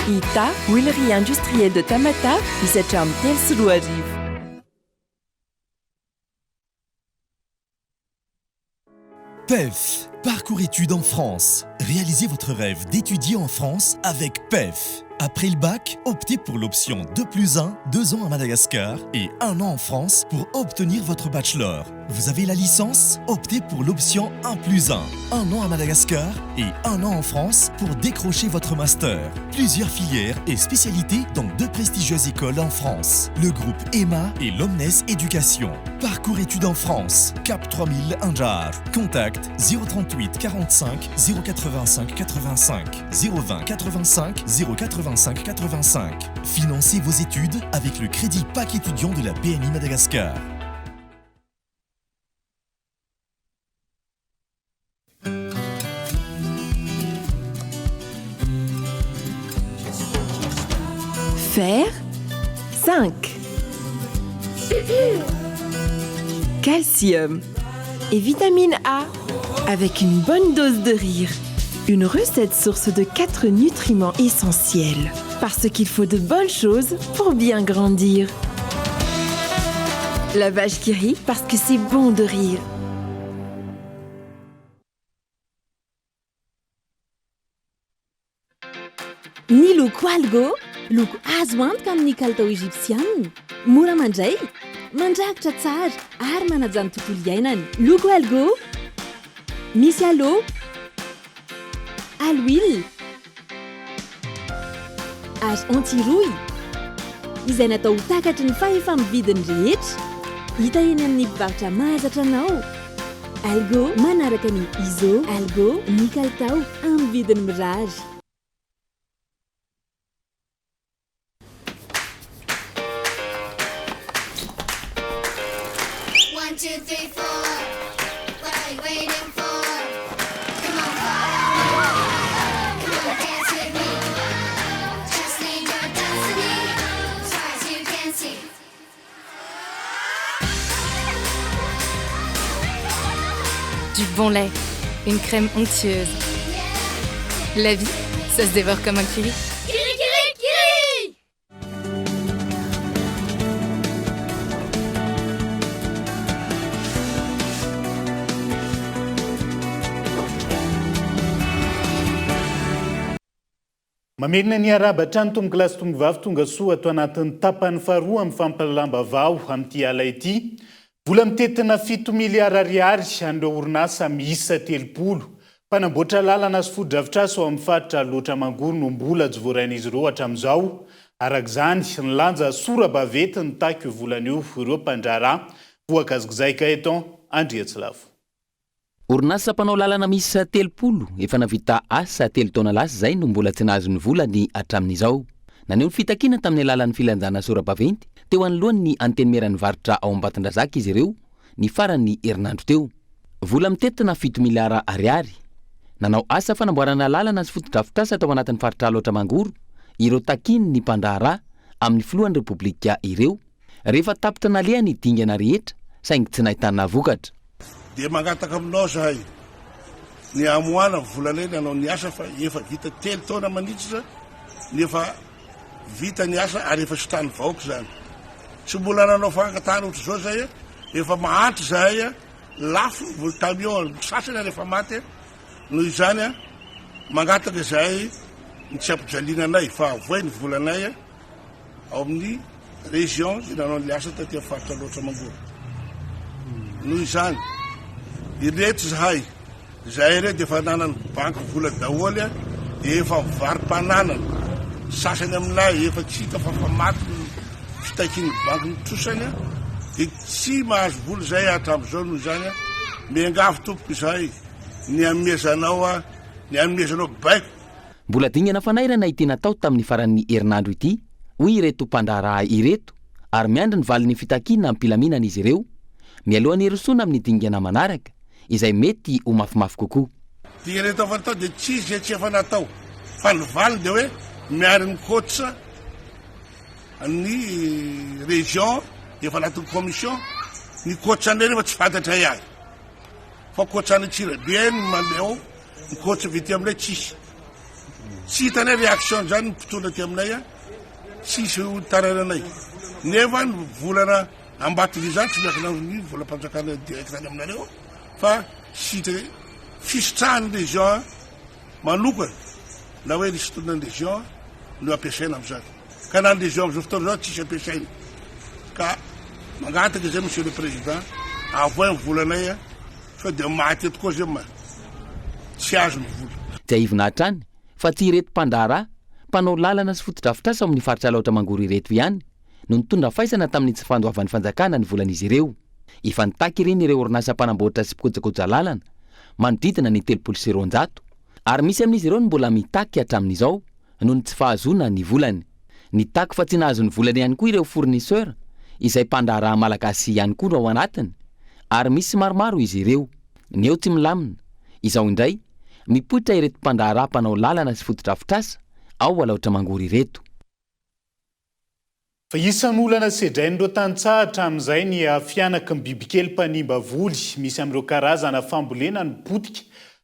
Ita, huilerie industrielle de Tamatave, misy hatramin'ny 2003. PEF, parcours études en France. Réalisez votre rêve d'étudier en France avec PEF. Après le bac, optez pour l'option 2 plus 1, 2 ans à Madagascar et 1 an en France pour obtenir votre bachelor. Vous avez la licence Optez pour l'option 1 plus 1, 1 an à Madagascar et 1 an en France pour décrocher votre master. Plusieurs filières et spécialités dans deux prestigieuses écoles en France, le groupe EMA et l'Omnes Éducation. Parcours études en France, Cap 3000 Anjar. Contact 038 68 45 085 85 020 85 085 85. Financez vos études avec le crédit Pack étudiant de la BNI Madagascar. Fer 5 Calcium et vitamine A avec une bonne dose de rire. Une recette source de quatre nutriments essentiels. Parce qu'il faut de bonnes choses pour bien grandir. La vache qui rit parce que c'est bon de rire. Ny loko Algo, loko azo antoka amin'ny kalitao Egyptiana, mora mandray, mandrakotra tsara ary manaja ny tontolo iainana. Loko Algo, misy aloe, aloe, ary anti-rouille, izay natao ho takatry ny fahefa-mividin'ny rehetra. Hita eny amin'ny mpivarotra mahazatra anao. Algo manaraka ny ISO, Algo ny kalitao amin'ny vidiny mirary. One, two, three, four. What are you waiting for? Come on, follow me. Come on, dance with me. Just name your destiny. As far as you can see. Du bon lait, une crème onctueuse. La vie, ça se dévore comme un curry. Kiri, kiri, kiri! Mamerina ny arahaba hatrany tompokolahy sy tompokovavy tonga soa ato anatin'ny tapany faharoa amin'ny fampahalalam-baovao amin'ity ala ity. Vola mitentina fito miliara ariary an'ireo orinasa miisa 30 mpanamboatra lalana sy fotodrafitrasa ao amin'ny faritra Alaotra Mangoro no mbola tsy voarain'izy ireo hatramin'izao. Araka izany, nilanja sora-baventy nitaky io volana io ireo mpandraharaha voakazik'izay Gaëtan Andriatsilavo. Orinasa mpanao lalana miisa 30 efa nahavita asa telo taona lasa izay no mbola tsy nahazo ny volany hatramin'izao. Naneho ny fitakiana tamin'ny alalan'ny filanjana sora-baventy teo anoloan'ny Antenimieran'ny varotra ao Ambatondrazaka izy ireo ny faran'ny herinandro teo. Vola mitentina fito miliara ariary. Nanao asa fanamboarana lalana sy fotodrafitrasa tao anatin'ny faritra Alaotra Mangoro ireo takian'ny mpandraharaha amin'ny filohan'ny Repoblika ireo. Rehefa tapitra naleha ny dingana rehetra saingy tsy nahitana vokatra. Dia mangataka aminao zahay ny hamoahana ny volanay nanao ny asa fa efa vita telo taona manitsitra ny efa vita ny asa ary efa sitran'ny vahoaka izany. Tsy mbola nanao fangatahana ohatr'izao zahay, efa mahantra zahay, lafo ny vola camion, ny sasany ary efa maty, noho izany mangataka izahay ny tsy hampijaliana anay fa avoay ny volanay. ao amin'ny région izay nanao ny asa taty amin'ny faritra Alaotra Mangoro. Noho izany, ireto izahay, izahay ireto dia efa nanan'ny banky vola daholo, dia efa mivaro-pananana. Sasany aminay efa tsy hita fa efa maty ny fitakian'ny banky ny trosany, dia tsy mahazo vola izahay hatramin'izao. Noho izany, miangavy tompoko izahay ny hanomezanao, ny hanomezanao baiko. Mbola dingana fanairana ity natao tamin'ny faran'ny herinandro ity, hoy ireto mpandraharaha ireto, ary miandry ny valin'ny fitakiana am-pilaminana izy ireo, mialohan'ny hirosoana amin'ny dingana manaraka, izay mety ho mafimafy kokoa. Dingana eto efa natao dia tsy izay tsy efa natao, fa ny valiny dia hoe miandry ny coach ny région efa anatin'ny commission, ny coach anay nefa tsy fantatray ahy, fa coach any Antsirabe no mandeha ao. Ny coach avy aty aminay tsisy. Tsy hitanay réaction zany ny mpitondra aty aminay a. Tsisy ho tarainanay. Nefa ny volana Ambatovy zany tsy miankina amin'ny volam-panjakana direct any aminareo fa site fisitrahan'ny région manokana na hoe ristourne ny région no ampiasaina amin'izany. Ka na ny région amin'izao fotoana izao tsisy ampiasaina. Ka mangataka izay monsieur le président avoay ny volanay a. Sao dia maty eto koa zay ma tsy azo ny vola. Tsiahivina hatrany fa tsy ireto mpandraharaha, mpanao lalana sy fotodrafitrasa ao amin'ny faritra Alaotra Mangoro ireto ihany no nitondra faisana tamin'ny tsy fandoavan'ny fanjakana ny volan'izy ireo. Efa nitaky ireny ireo orinasa mpanamboatra sy mpikojakoja lalana manodidina ny 230 ary misy amin'izy ireo no mbola mitaky hatramin'izao noho ny tsy fahazoana ny volany. Nitaky fa tsy nahazo ny volany ihany koa ireo fournisseurs izay mpandraharaha malagasy ihany koa no ao anatiny ary misy maromaro izy ireo. Ny eo tsy milamina. Izao indray, mipoitra ireto mpandraharaha mpanao lalana sy fotodrafitrasa ao Alaotra Mangoro ireto. Fa isan'ny olana sedrain'ireo tantsaha hatramin'izay ny fihanaky ny bibikely mpanimba voly misy amin'ireo karazana fambolena no potika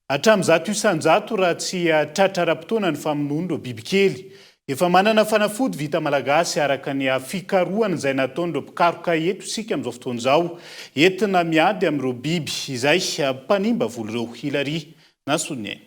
hatramin'ny 100% raha tsy tratra ara-potoana ny famonoan'ireo bibikely. Efa manana fanafody vita malagasy araka ny fikarohana izay nataon'ireo mpikaroka eto isika amin'izao fotoana izao entina miady amin'ireo biby izay mpanimba voly ireo. Hilary Nasoniaina.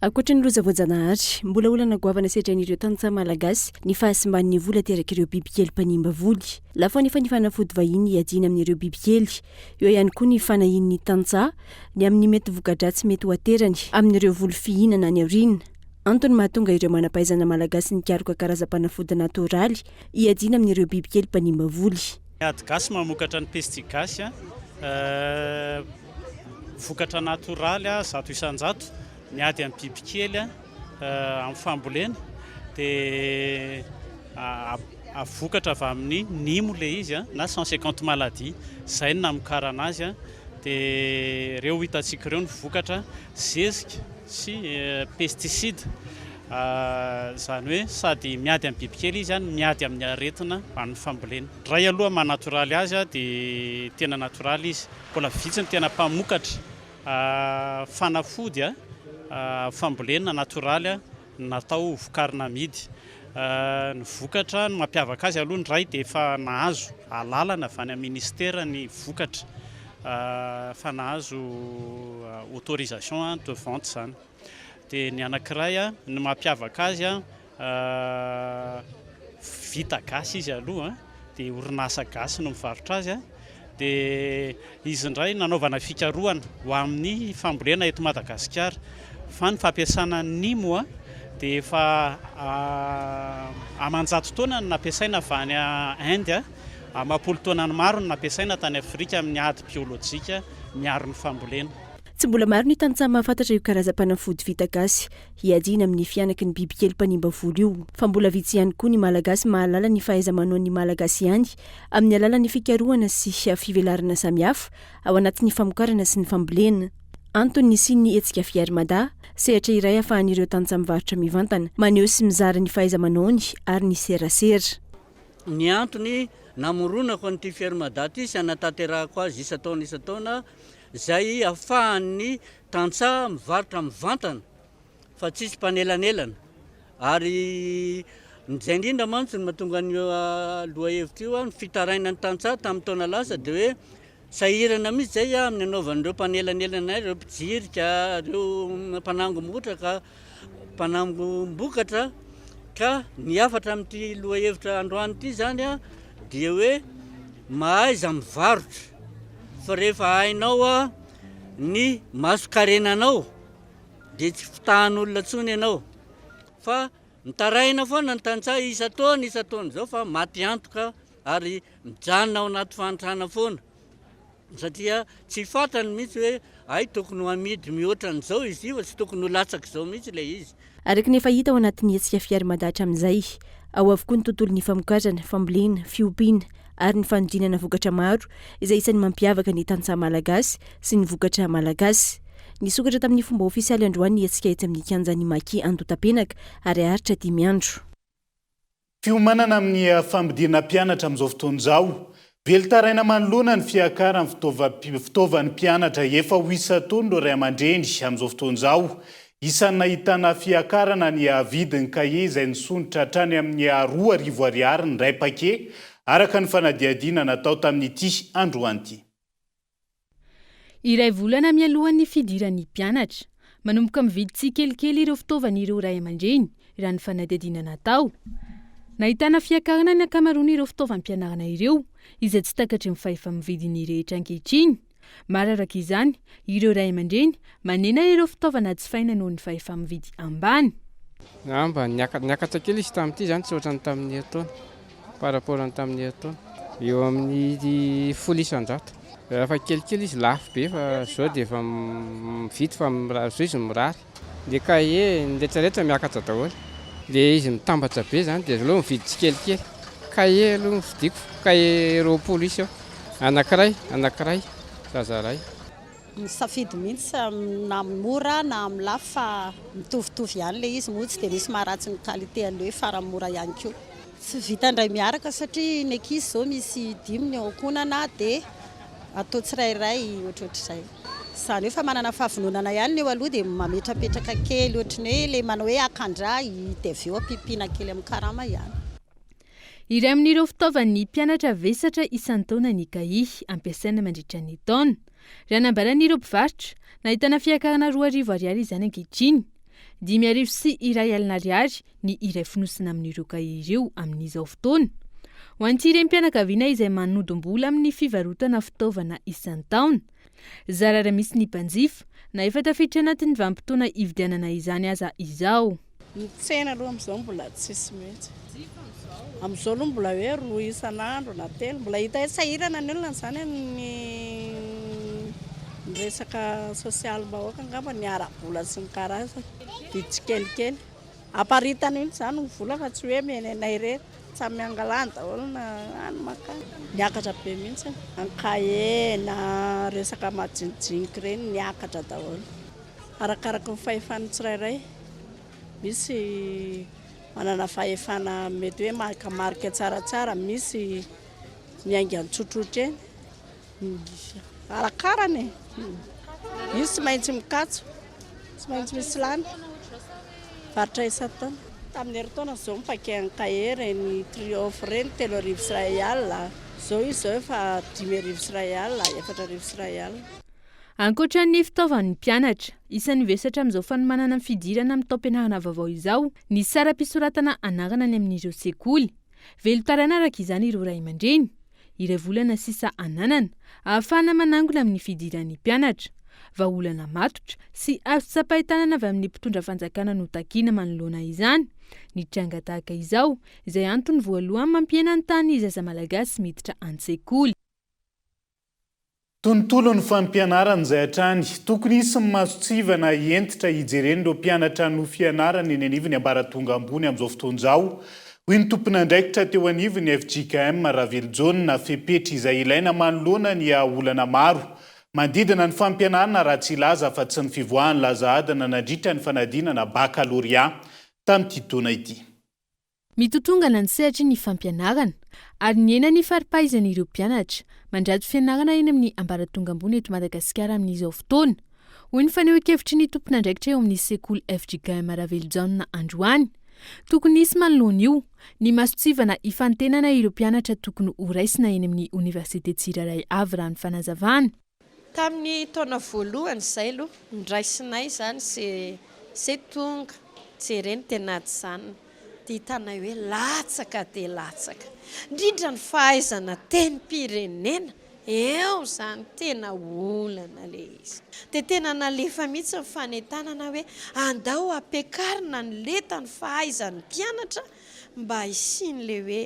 Ankoatra ny loza voajanahary, mbola olana goavana sedrain'ireo tantsaha malagasy ny fahasimban'ny voly aterak'ireo bibikely mpanimba voly. Lafo anefa ny fanafody vahiny hiadiana amin'ireo bibikely. Eo ihany koa ny fanahian'ny tantsaha ny amin'ny mety voka-dratsy mety ho aterany amin'ireo voly fihinana any aoriana. Antony mahatonga ireo manam-pahaizana malagasy nikaroka karazam-panafody natoraly hiadiana amin'ireo bibikely mpanimba voly. Ny ady gasy mamokatra ny pestigasy. Vokatra natoraly 100%, miady amin'ny bibikely amin'ny fambolena dia vokatra avy amin'ny nimo ilay izy na 150 maladies, izay no namokarana azy dia ireo hitantsika ireo ny vokatra zezika sy pesticide, izany hoe sady miady amin'ny bibikely izy no miady amin'ny aretina amin'ny fambolena. Iray aloha maha natoraly azy dia tena natoraly izy. Mbola vitsy ny tena mpamokatra fanafody fambolena natoraly natao ho vokarina amidy. Ny vokatra, ny mampiavaka azy aloha ny iray dia efa nahazo alalana avy any amin'ny ministera ny vokatra, efa nahazo autorisation de vente izany. Dia ny anankiray, ny mampiavaka azy Vita gasy izy aloha dia orinasa gasy no mivarotra azy dia izy indray nanaovana fikarohana ho amin'ny fambolena eto Madagasikara fa ny fampiasana ny nimo dia efa aman-jato taona no nampiasaina avy any Inde, amam-polo taonany maro no nampiasaina tany Afrika amin'ny ady biolojika miaro ny fambolena. Tsy mbola maro ny tantsaha mahafantatra io karazam-panafody vita gasy hiadiana amin'ny fihanaky ny bibikely mpanimba voly io. Fa mbola vitsy ihany koa ny Malagasy mahalala ny fahaiza-manaon'ny Malagasy ihany amin'ny alalan'ny fikarohana sy fivelarana samihafa ao anatin'ny famokarana sy ny fambolena. Antony nisian'ny hetsika Fier Mada, sehatra iray ahafahan'ireo tantsaha mivarotra mivantana, maneho sy mizara ny fahaiza-manaony ary ny serasera. Ny antony namoronako an'ity Fier Mada ity sy hanatanterahako azy isan-taona isan-taona izay ahafahan'ny tantsaha mivarotra mivantana fa tsisy mpanelanelana ary izay indrindra mantsy no mahatonga an'io lohahevitra io, ny fitarainan'ny tantsaha tamin'ny taona lasa dia hoe sahirana mihitsy izay amin'ny anaovan'ireo mpanelanelana ireo mpijirika, ireo mpanangom-botraka, mpanangom-bokatra ka ny hafatra amin'ity lohahevitra androany ity izany dia hoe mahaiza mivarotra fa rehefa hainao ny mason-karenanao dia tsy fitahan'olona intsony ianao fa mitaraina foana ny tantsaha isan-taona isan-taona izao fa maty antoka ary mijanona ao anaty fahantrana foana satria tsy fantany mihitsy hoe hay tokony ho amidy mihoatra an'izao izy io fa tsy tokony ho latsak'izao mihitsy ilay izy. Araka ny efa hita ao anatin'ny hetsika Fier Mada hatramin'izay, ao avokoa ny tontolon'ny famokarana, fambolena, fiompiana ary ny fanodinana vokatra maro izay isan'ny mampiavaka ny tantsaha malagasy sy ny vokatra malagasy. Nisokatra tamin'ny fomba ofisialy androany ny hetsika etsy amin'ny kianjan'ny Maki Andotapenaka ary haharitra dimy andro. Fiomanana amin'ny fampidirana mpianatra amin'izao fotoana izao. Velon-taraina manoloana ny fiakaran'ny fitaovan'ny mpianatra efa ho isan-taona ireo ray aman-dreny amin'izao fotoana izao. Isan'ny nahitana fiakarana ny vidin'ny kahie izay nisondrotra hatrany amin'ny 2000 ariary ny iray paquet, araka ny fanadihadiana natao tamin'ity androany ity. Iray volana mialohan'ny fidiran'ny mpianatra. Manomboka mividy tsikelikely ireo fitaovana ireo ray aman-dreny, raha ny fanadihadiana natao. Nahitana fiakarana ny ankamaroan'ireo fitaovam-pianarana ireo, izay tsy takatry ny fahefa-mividin'ny rehetra ankehitriny. Maro araka izany ireo ray aman-dreny manena ireo fitaovana jifaina noho ny fahefa-mividy ambany. Angamba niakatra kely izy tamin'ity izany tsy ohatran'ny tamin'ny herintaona. Par rapport ny tamin'ny herintaona. Eo amin'ny 10%. Rehefa kelikely izy lafo be fa zao dia efa mividy fa zao izy mirary. Le cahier, ny retraretra miakatra daholo. Le izy mitambatra be zany dia aleo mividy tsikelikely. Cahier aloha no vidiko, cahier 20 isa eo. Anakiray, anakiray, zaza iray. Misafidy mihitsy na amin'ny mora na amin'ny lafo fa mitovitovy ihany ilay izy moa tsy dia misy maharatsy ny qualité an'ilay hoe farany mora ihany koa. Tsy vita indray miaraka satria ny ankizy izao misy dimy ny ao ankohonana dia atao tsirairay ohatrohatr'izay. Izany hoe efa manana fahavononana ihany ny eo aloha dia mametrapetraka kely ohatry ny hoe ilay manao hoe hakan-draha dia avy eo ampiampiana kely amin'ny karama ihany. Iray amin'ireo fitaovan'ny mpianatra vesatra isan-taona ny kahie ampiasaina mandritra ny taona. Raha nambaran'ireo mpivarotra, nahitana fiakarana 2000 ariary izany ankehitriny. 1500 ariary ny iray fonosana amin'ireo kahie ireo amin'izao fotoana. Ho an'ity renim-pianakaviana izay manodim-bola amin'ny fivarotana fitaovana isan-taona. Zara raha misy ny mpanjifa, na efa tafiditra anatin'ny vanim-potoana hividianana izany aza izao. Ny tsena aloha amin'izao mbola tsisy mihitsy. Amin'izao aloha mbola hoe roa isan'andro na telo. Mbola hita hoe sahirana ny olona izany amin'ny resaka sosialim-bahoaka angamba, ny ara-bola sy ny karazany. Dia tsikelikely. Aparitany mihitsy izany ny vola fa tsy hoe omeny anay irery. Samy miangalany daholo na any mankany. Niakatra be mihitsy ny kahie na resaka majinijinika ireny niakatra daholo. Arakaraky ny fahefan'ny tsirairay. Misy manana fahefana mety hoe maka marika tsaratsara, misy miainga tsotsotra eny. Arakarany e! Izy tsy maintsy mikatso, tsy maintsy misy lany, varotra isan-taona. Tamin'ny herintaona izao ny paquet an'ny cahier ireny triomphe ireny 2130, izao izy izao efa 1500, 4400. Ankoatra ny fitaovan'ny mpianatra, isan'ny vesatra amin'izao fanomanana ny fidirana amin'ny taom-pianarana vaovao izao ny saram-pisoratana anarana any amin'ireo sekoly. Velon-taraina araka izany ireo ray aman-dreny. Iray volana sisa ananana, ahafahana manangona amin'ny fidiran'ny mpianatra. Vahaolana matotra sy azo tsapain-tanana avy amin'ny mpitondra fanjakana no takiana manoloana izany. Ny tranga tahaka izao, izay antony voalohany mampihena ny tahan'ny zaza malagasy miditra an-tsekoly. Tontolon'ny fampianarana izay hatrany. Tokony hisy ny mason-tsivana hentitra hijeren'ireo mpianatra hanohy fianarana eny anivon'ny ambaratonga ambony amin'izao fotoana izao, hoy ny tompon'andraikitra teo anivon'ny fjkm Ravelojaona. Fepetra izay ilaina manoloana ny olana maro manodidina ny fampianarana raha tsy hilaza afa-tsy ny fivoahan'ny laza adina nandritra ny fanadinana bakalorea tamin'ity taona ity. Mitotongana ny sehatry ny fampianarana ary nihena ny fari-pahaizan'ireo mpianatra mandrato fianarana eny amin'ny ambaratonga ambony eto Madagasikara amin'izao fotoana, hoy ny fanehoan-kevitry ny tompon'andraikitra eo amin'ny sekoly fjkm Ravelojaona androany. Tokony hisy manoloana io ny mason-tsivana hifantenana ireo mpianatra tokony horaisina eny amin'ny oniversite tsirairay avy raha ny fanazavana. Tamin'ny taona voalohany izay aloha niraisinay izany izay tonga jereny dia najanona dia hitanay hoe latsaka dia latsaka indrindra ny fahaizana tenim-pirenena eo izany tena olana ilay izy dia tena nalefa mihitsy ny fanentanana hoe andao ampiakarina ny lentan'ny fahaizan'ny mpianatra mba hisian'ilay hoe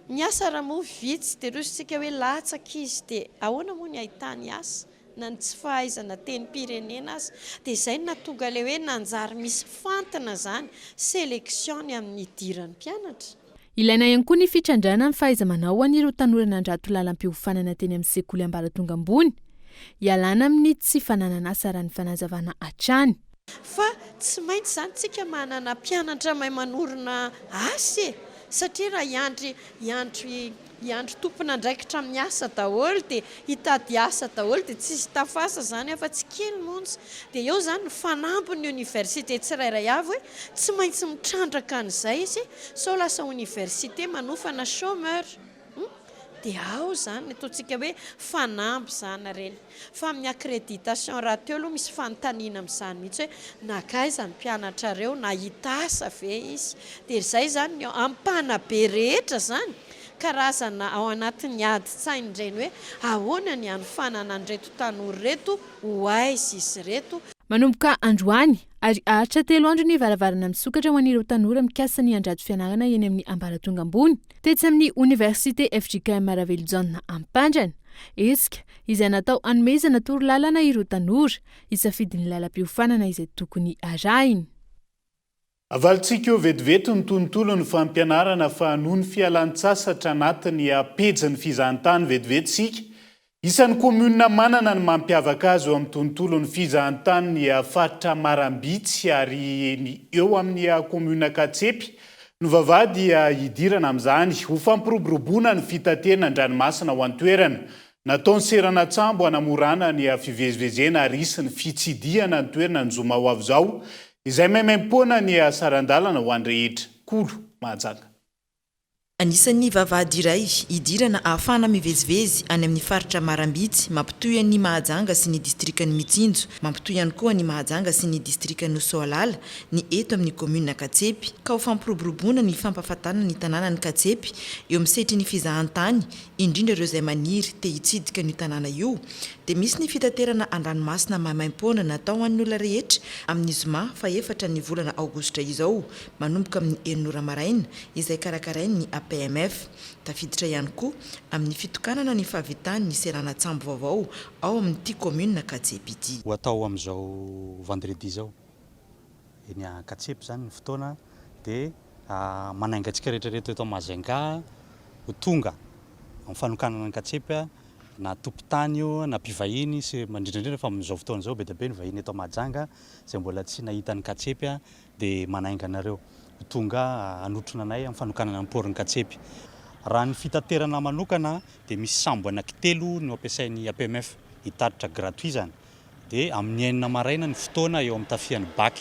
Ny asa raha moa vitsy dia rosontsika hoe latsaka izy dia ahoana moa ny ahitany asa na ny tsy fahaizana tenim-pirenena aza dia izay no nahatonga ilay hoe nanjary misy fantina izany, sélection ny amin'ny hidiran'ny mpianatra. Ilaina ihany koa ny fitrandrahana ny fahaiza-manao ho an'ireo tanora nandrato lalam-piofanana teny amin'ny sekoly ambaratonga ambony, hialana amin'ny tsy fananan'asa raha ny fanazavana hatrany. Fa tsy maintsy izany tsika manana mpianatra mahay manorina asa e! Satria raha hiandry hiandry hiandry tompon'andraikitra amin'ny asa daholo dia hitady asa daholo dia tsisy tafasa izany afa tsy kely monja. Dia eo izany ny fanambin'ny oniversite tsirairay avy hoe tsy maintsy mitrandraka an'izay izy sao lasa oniversite manofana chômeur. Hum! Dia ao izany ny ataontsika hoe fanamby izany ireny. Fa amin'ny accréditation rahateo aloha misy fanontaniana amin'izany mihitsy hoe nankaiza ny mpianatrareo, nahita asa ve izy? Dia izay izany ny amin'ny mpanabe rehetra izany, karazana ao anatin'ny adin-tsaina ireny hoe ahoana ny hanofanana an'ireto tanora ireto, ho aiza izy ireto? Manomboka androany ary haharitra telo andro ny varavarana misokatra ho an'ireo tanora mikasa ny handrato fianarana eny amin'ny ambaratonga ambony tetsy amin'ny Oniversite fjkm Ravelojaona Ampandrana. Hetsika izay natao hanomezana torolalana ireo tanora hisafidy ny lalam-piofanana izay tokony harahiny. Avalintsika eo vetivety ny tontolon'ny fampianarana fa noho ny fialan-tsasatra anatin'ny pejin'ny fizahantany vetivety isika. Isan'ny kaominina manana ny mampiavaka azy eo amin'ny tontolon'ny fizahantany ny faritra Marambitsy ary ny eo amin'ny kaominina Katsepy no vavahady hidirana amin'izany ho fampiroboroboana ny fitaterana an-dranomasina ao an-toerana. Natao ny seranan-tsambo hanamorana ny fivezivezena ary hisy ny fitsidihana ny toerana ny zoma ho avy izao Izay maimaimpoana ny saran-dalana ho an'ny rehetra. Kolo, Mahajanga. Anisan'ny vavahady iray hidirana ahafahana mivezivezy any amin'ny faritra Marambitsy mampitohy an'i Mahajanga sy ny distrikan'i Mitsinjo, mampitohy ihany koa an'i Mahajanga sy ny distrikan'i Soalala ny eto amin'ny kaominina Katsepy, ka ho fampiroboroboana ny fampahafantarana ny tanànan'i Katsepy eo amin'ny sehatry ny fizahantany indrindra ireo izay maniry te hitsidika an'io tanàna io, dia misy ny fitaterana an-dranomasina maimaimpoana natao ho an'ny olona rehetra amin'ny zoma fahefatra ny volana aogositra izao manomboka amin'ny enina ora maraina izay karakarain'ny APMF. Tafiditra ihany koa amin'ny fitokanana ny fahavitan'ny seranan-tsambo vaovao ao amin'ity kaominina Katsepy ity. Ho atao amin'izao vendredi izao eny Ankatsepy izany ny fotoana dia manainga antsika rehetra rehetra eto Majunga ho tonga amin'ny fanokanana Ankatsepy na tompon-tany io na mpivahiny sy indrindra indrindra fa amin'izao fotoana izao be dia be ny vahiny eto Mahajanga izay mbola tsy nahita an'i Katsepy dia manainga anareo ho tonga hanotrona anay amin'ny fanokanana ny port-n'i Katsepy. Raha ny fitaterana manokana dia misy sambo anankitelo no ampiasain'ny APMF hitatitra gratuit izany Dia amin'ny enina maraina ny fotoana eo amin'ny tafihan'ny bac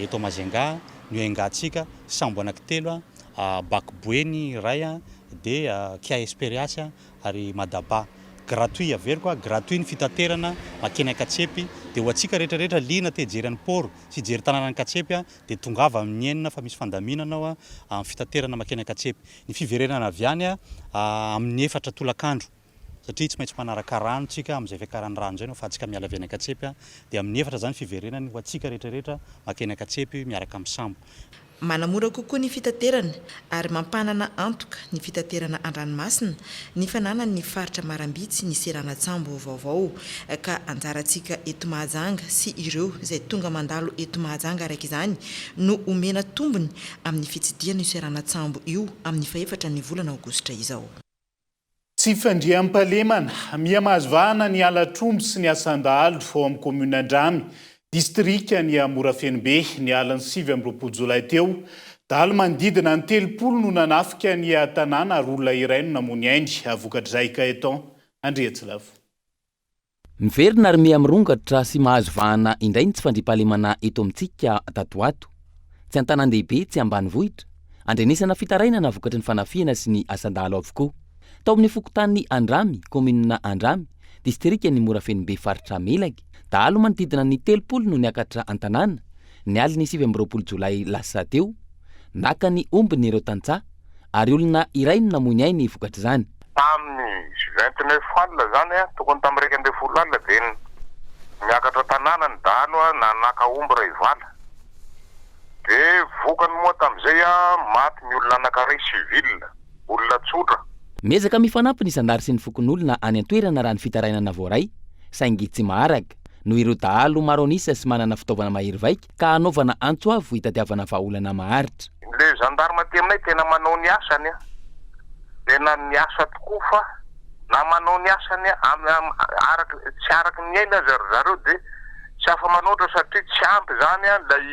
eto Majunga no hiaingantsika, sambo anankitelo, bac Boeny iray, dia Kia Esperias ary Madaba. Gratuit, averiko, gratuit ny fitaterana makeny Ankatsepy, dia ho antsika rehetra rehetra liana te hijery an'i Port sy hijery tanànan'i Ankatsepy dia tongava amin'ny enina fa misy fandaminana ao amin'ny fitaterana makeny Ankatsepy. Ny fiverenana avy any amin'ny efatra tolakandro. Satria tsy maintsy manaraka rano tsika amin'izay fiakaran'ny rano izay no afahantsika miala avy any Ankatsepy dia amin'ny efatra izany fiverenany ho antsika rehetra rehetra makeny Ankatsepy miaraka amin'ny sambo. Manamora kokoa ny fitaterana ary mampanana antoka ny fitaterana an-dranomasina ny fananan'ny faritra Marambitsy ny seranan-tsambo vaovao ka anjarantsika eto Mahajanga sy ireo izay tonga mandalo eto Mahajanga araka izany no omena tombony amin'ny fitsidihana io seranan-tsambo io amin'ny fahefatra ny volana aogositra izao. Tsy fandriampahalemana, miha mahazo vahana ny halatr'omby sy ny asan-dahalo ao amin'ny kaominina Andramy, distrikan'i Morafenobe, ny alin'ny 29 jolay teo. Dahalo manodidina ny 30 no nanafika ny tanàna ary olona iray no namoy ny ainy vokatr'izay. Gaëtan Andriatsilavo. Miverina ary miha mirongatra sy mahazo vahana indray ny tsy fandriampahalemana eto amintsika tato ho ato. Tsy an-tanàn-dehibe, tsy ambanivohitra. Andrenesana fitarainana vokatry ny fanafihana sy ny asan-dahalo avokoa. Tao amin'ny fokontany Andramy, kaominina Andramy, distrikan'i Morafenobe faritra Melaky, dahalo manodidina ny 30 no niakatra an-tanàna, ny alin'ny 29 jolay lasa teo. Naka ny ombiny ireo tantsaha ary olona iray no namoy ny ainy vokatr'izany. Tamin'ny 29 alina izany, tokony tamin'ny 11 alina dia niakatra tanàna ny dahalo na naka omby iray vala. Dia vokany moa tamin'izay maty ny olona anankiray civil, olona tsotra. Miezaka mifanampy ny zandary sy ny fokonolona any an-toerana raha ny fitarainana voaray, saingy tsy maharaka, noho ireo dahalo maro an'isa sy manana fitaovana mahery vaika ka hanaovana antso avo hitadiavana vahaolana maharitra. Le gendarme aty aminay tena manao ny asany an! Tena miasa tokoa fa na manao ny asany araka tsy araky ny ainy aza ry zareo de tsy afa-manoatra satria tsy ampy zany an lay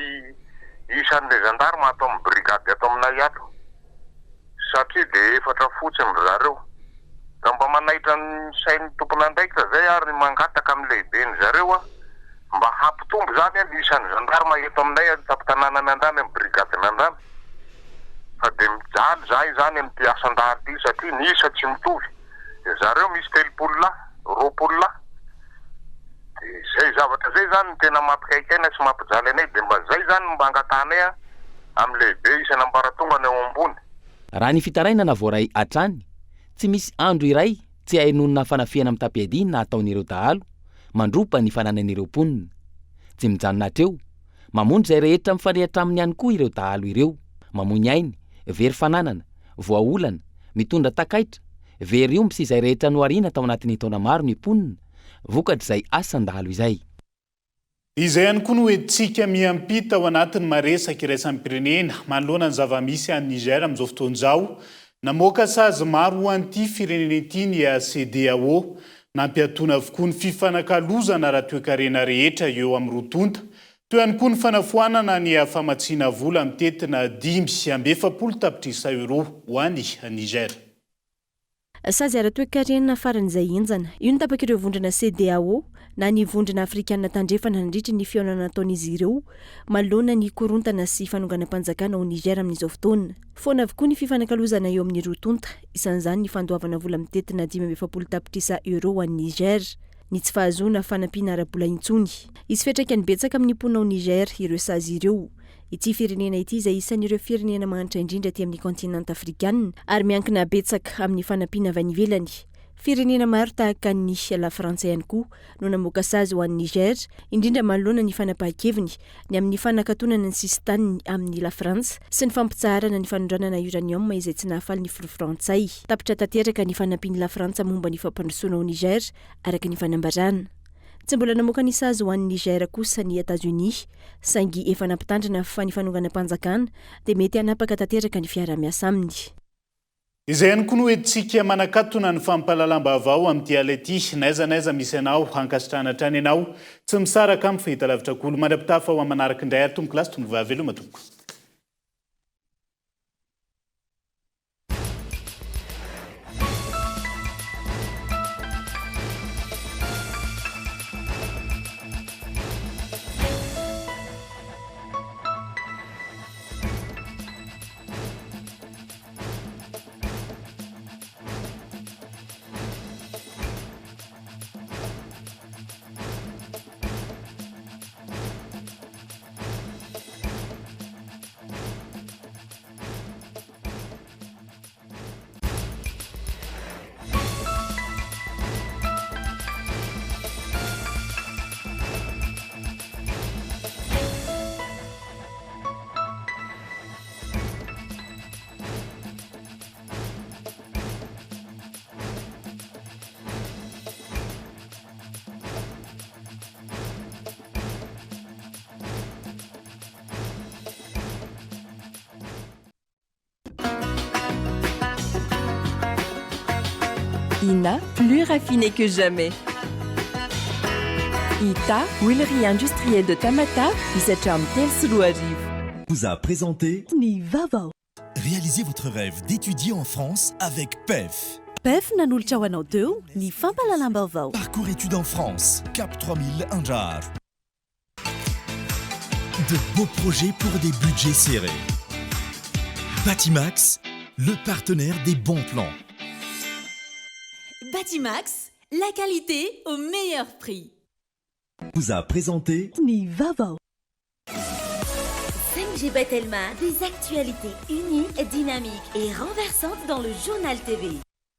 isan'le gendarme ato amin'ny brigade ato aminay ato. Satria dia efatra fotsiny ry zareo. Ka mba manaitra ny sain'ny tompon'andraikitra zay ary mangataka amin'ny lehiben'ny zareo aho mba hampitombo zany ny isan'ny gendarme eto aminay an-tampon-tanànan'i Andramy amin'ny brigadin'Andramy fa dia mijaly zahay zany amin'ity asan-dahalo ity satria ny isa tsy mitovy. Zareo misy 30 lahy, 20 lahy. Dia izay zavatra izay izany no tena mampikaikaina sy mampijaly anay, dia mba izay izany no mba angatahanay amin'ny lehibe isan'ambaratongany ao ambony. Raha ny fitarainana voaray hatrany, tsy misy andro iray tsy ahenoana fanafihana mitam-piadiana ataon'ireo dahalo mandroba ny fananan'ireo mponina. Tsy mijanona hatreo. Mamono izay rehetra mifanehatra aminy ihany koa ireo dahalo ireo. Mamoy ny ainy, very fananana, voaolana, mitondra takaitra, very omby sy izay rehetra nohariana tao anatin'ny taona maro ny mponina, vokatr'izay asan-dahalo izay. Izay ihany koa no entintsika miampita ao anatin'ny maresaka iraisam-pirenena manoloana ny zava-misy any Niger amin'izao fotoana izao. Namoaka sazy maro ho an'ity firenena ity ny CEDEAO. Nampiatoana avokoa ny fifanakalozana ara-toekarena rehetra eo amin'ny roa tonta. Teo ihany koa ny fanafoanana ny famatsiana vola mitentina 45 tapitrisa euros ho an'i Niger. Sazy ara-toekarena faran'izay henjana. Io no tapak'ireo vondrona CEDEAO na ny Vondrona Afrikana Tandrefana nandritry ny fihaonana nataon'izy ireo manoloana ny korontana sy fanonganam-panjakana ao Niger amin'izao fotoana. Foana avokoa ny fifanakalozana eo amin'ny roa tonta, isan'izany ny fandoavana vola mitentina 45 tapitrisa euros ho an'i Niger, ny tsy fahazoana fanampiana ara-bola intsony. Hisy fiantraikany betsaka amin'ny mponina ao Niger ireo sazy ireo. Ity firenena ity izay isan'ireo firenena mahantra indrindra aty amin'ny kaontinanta afrikana ary miankina betsaka amin'ny fanampiana avy any ivelany. Firenena maro tahaka an'i Lafrantsa ihany koa no namoaka sazy ho an'i Niger, indrindra manoloana ny fanapahan-keviny ny amin'ny fanakatonana ny sisintaniny amin'i Lafrantsa sy ny fampitsaharana ny fanondranana uranium izay tsy nahafaly ny filoha frantsay. Tapitra tanteraka ny fanampian'i Lafrantsa momba ny fampandrosoana ao Niger, araka ny fanambarana. Tsy mbola namoaka ny sazy ho an'i Niger kosa ny Etazonia, saingy efa nampitandrina fa ny fanonganam-panjakana dia mety hanapaka tanteraka ny fiaraha-miasa aminy. Izay ihany koa no entintsika manakatona ny fampahalalam-baovao amin'ity alina ity. N'aiza n'aiza misy anao, ankasitrahana hatrany ianao. Tsy misaraka amiko fa hita lavitra kolo. Mandra-pitafa ho amin'ny manaraka indray ary tompoko lahy sy tompoko vavy. Veloma tompoko. Ina, plus raffiné que jamais. Ita, huilerie industrielle de Tamatave, isa hatramin'ny 2003. Vous a présenté Ny vaovao. Réalisez votre rêve d'étudier en France avec PEF. PEF nanolotra ho anao teo ny fampahalalam-baovao. Parcours études en France, Cap 3000 Andraharo. De beaux projets pour des budgets serrés. Batimax, le partenaire des bons plans. Batimax, la qualité au meilleur prix. Vous a présenté Ny vaovao. 5G by Telma, des actualités uniques, dynamiques et renversantes dans le journal TV.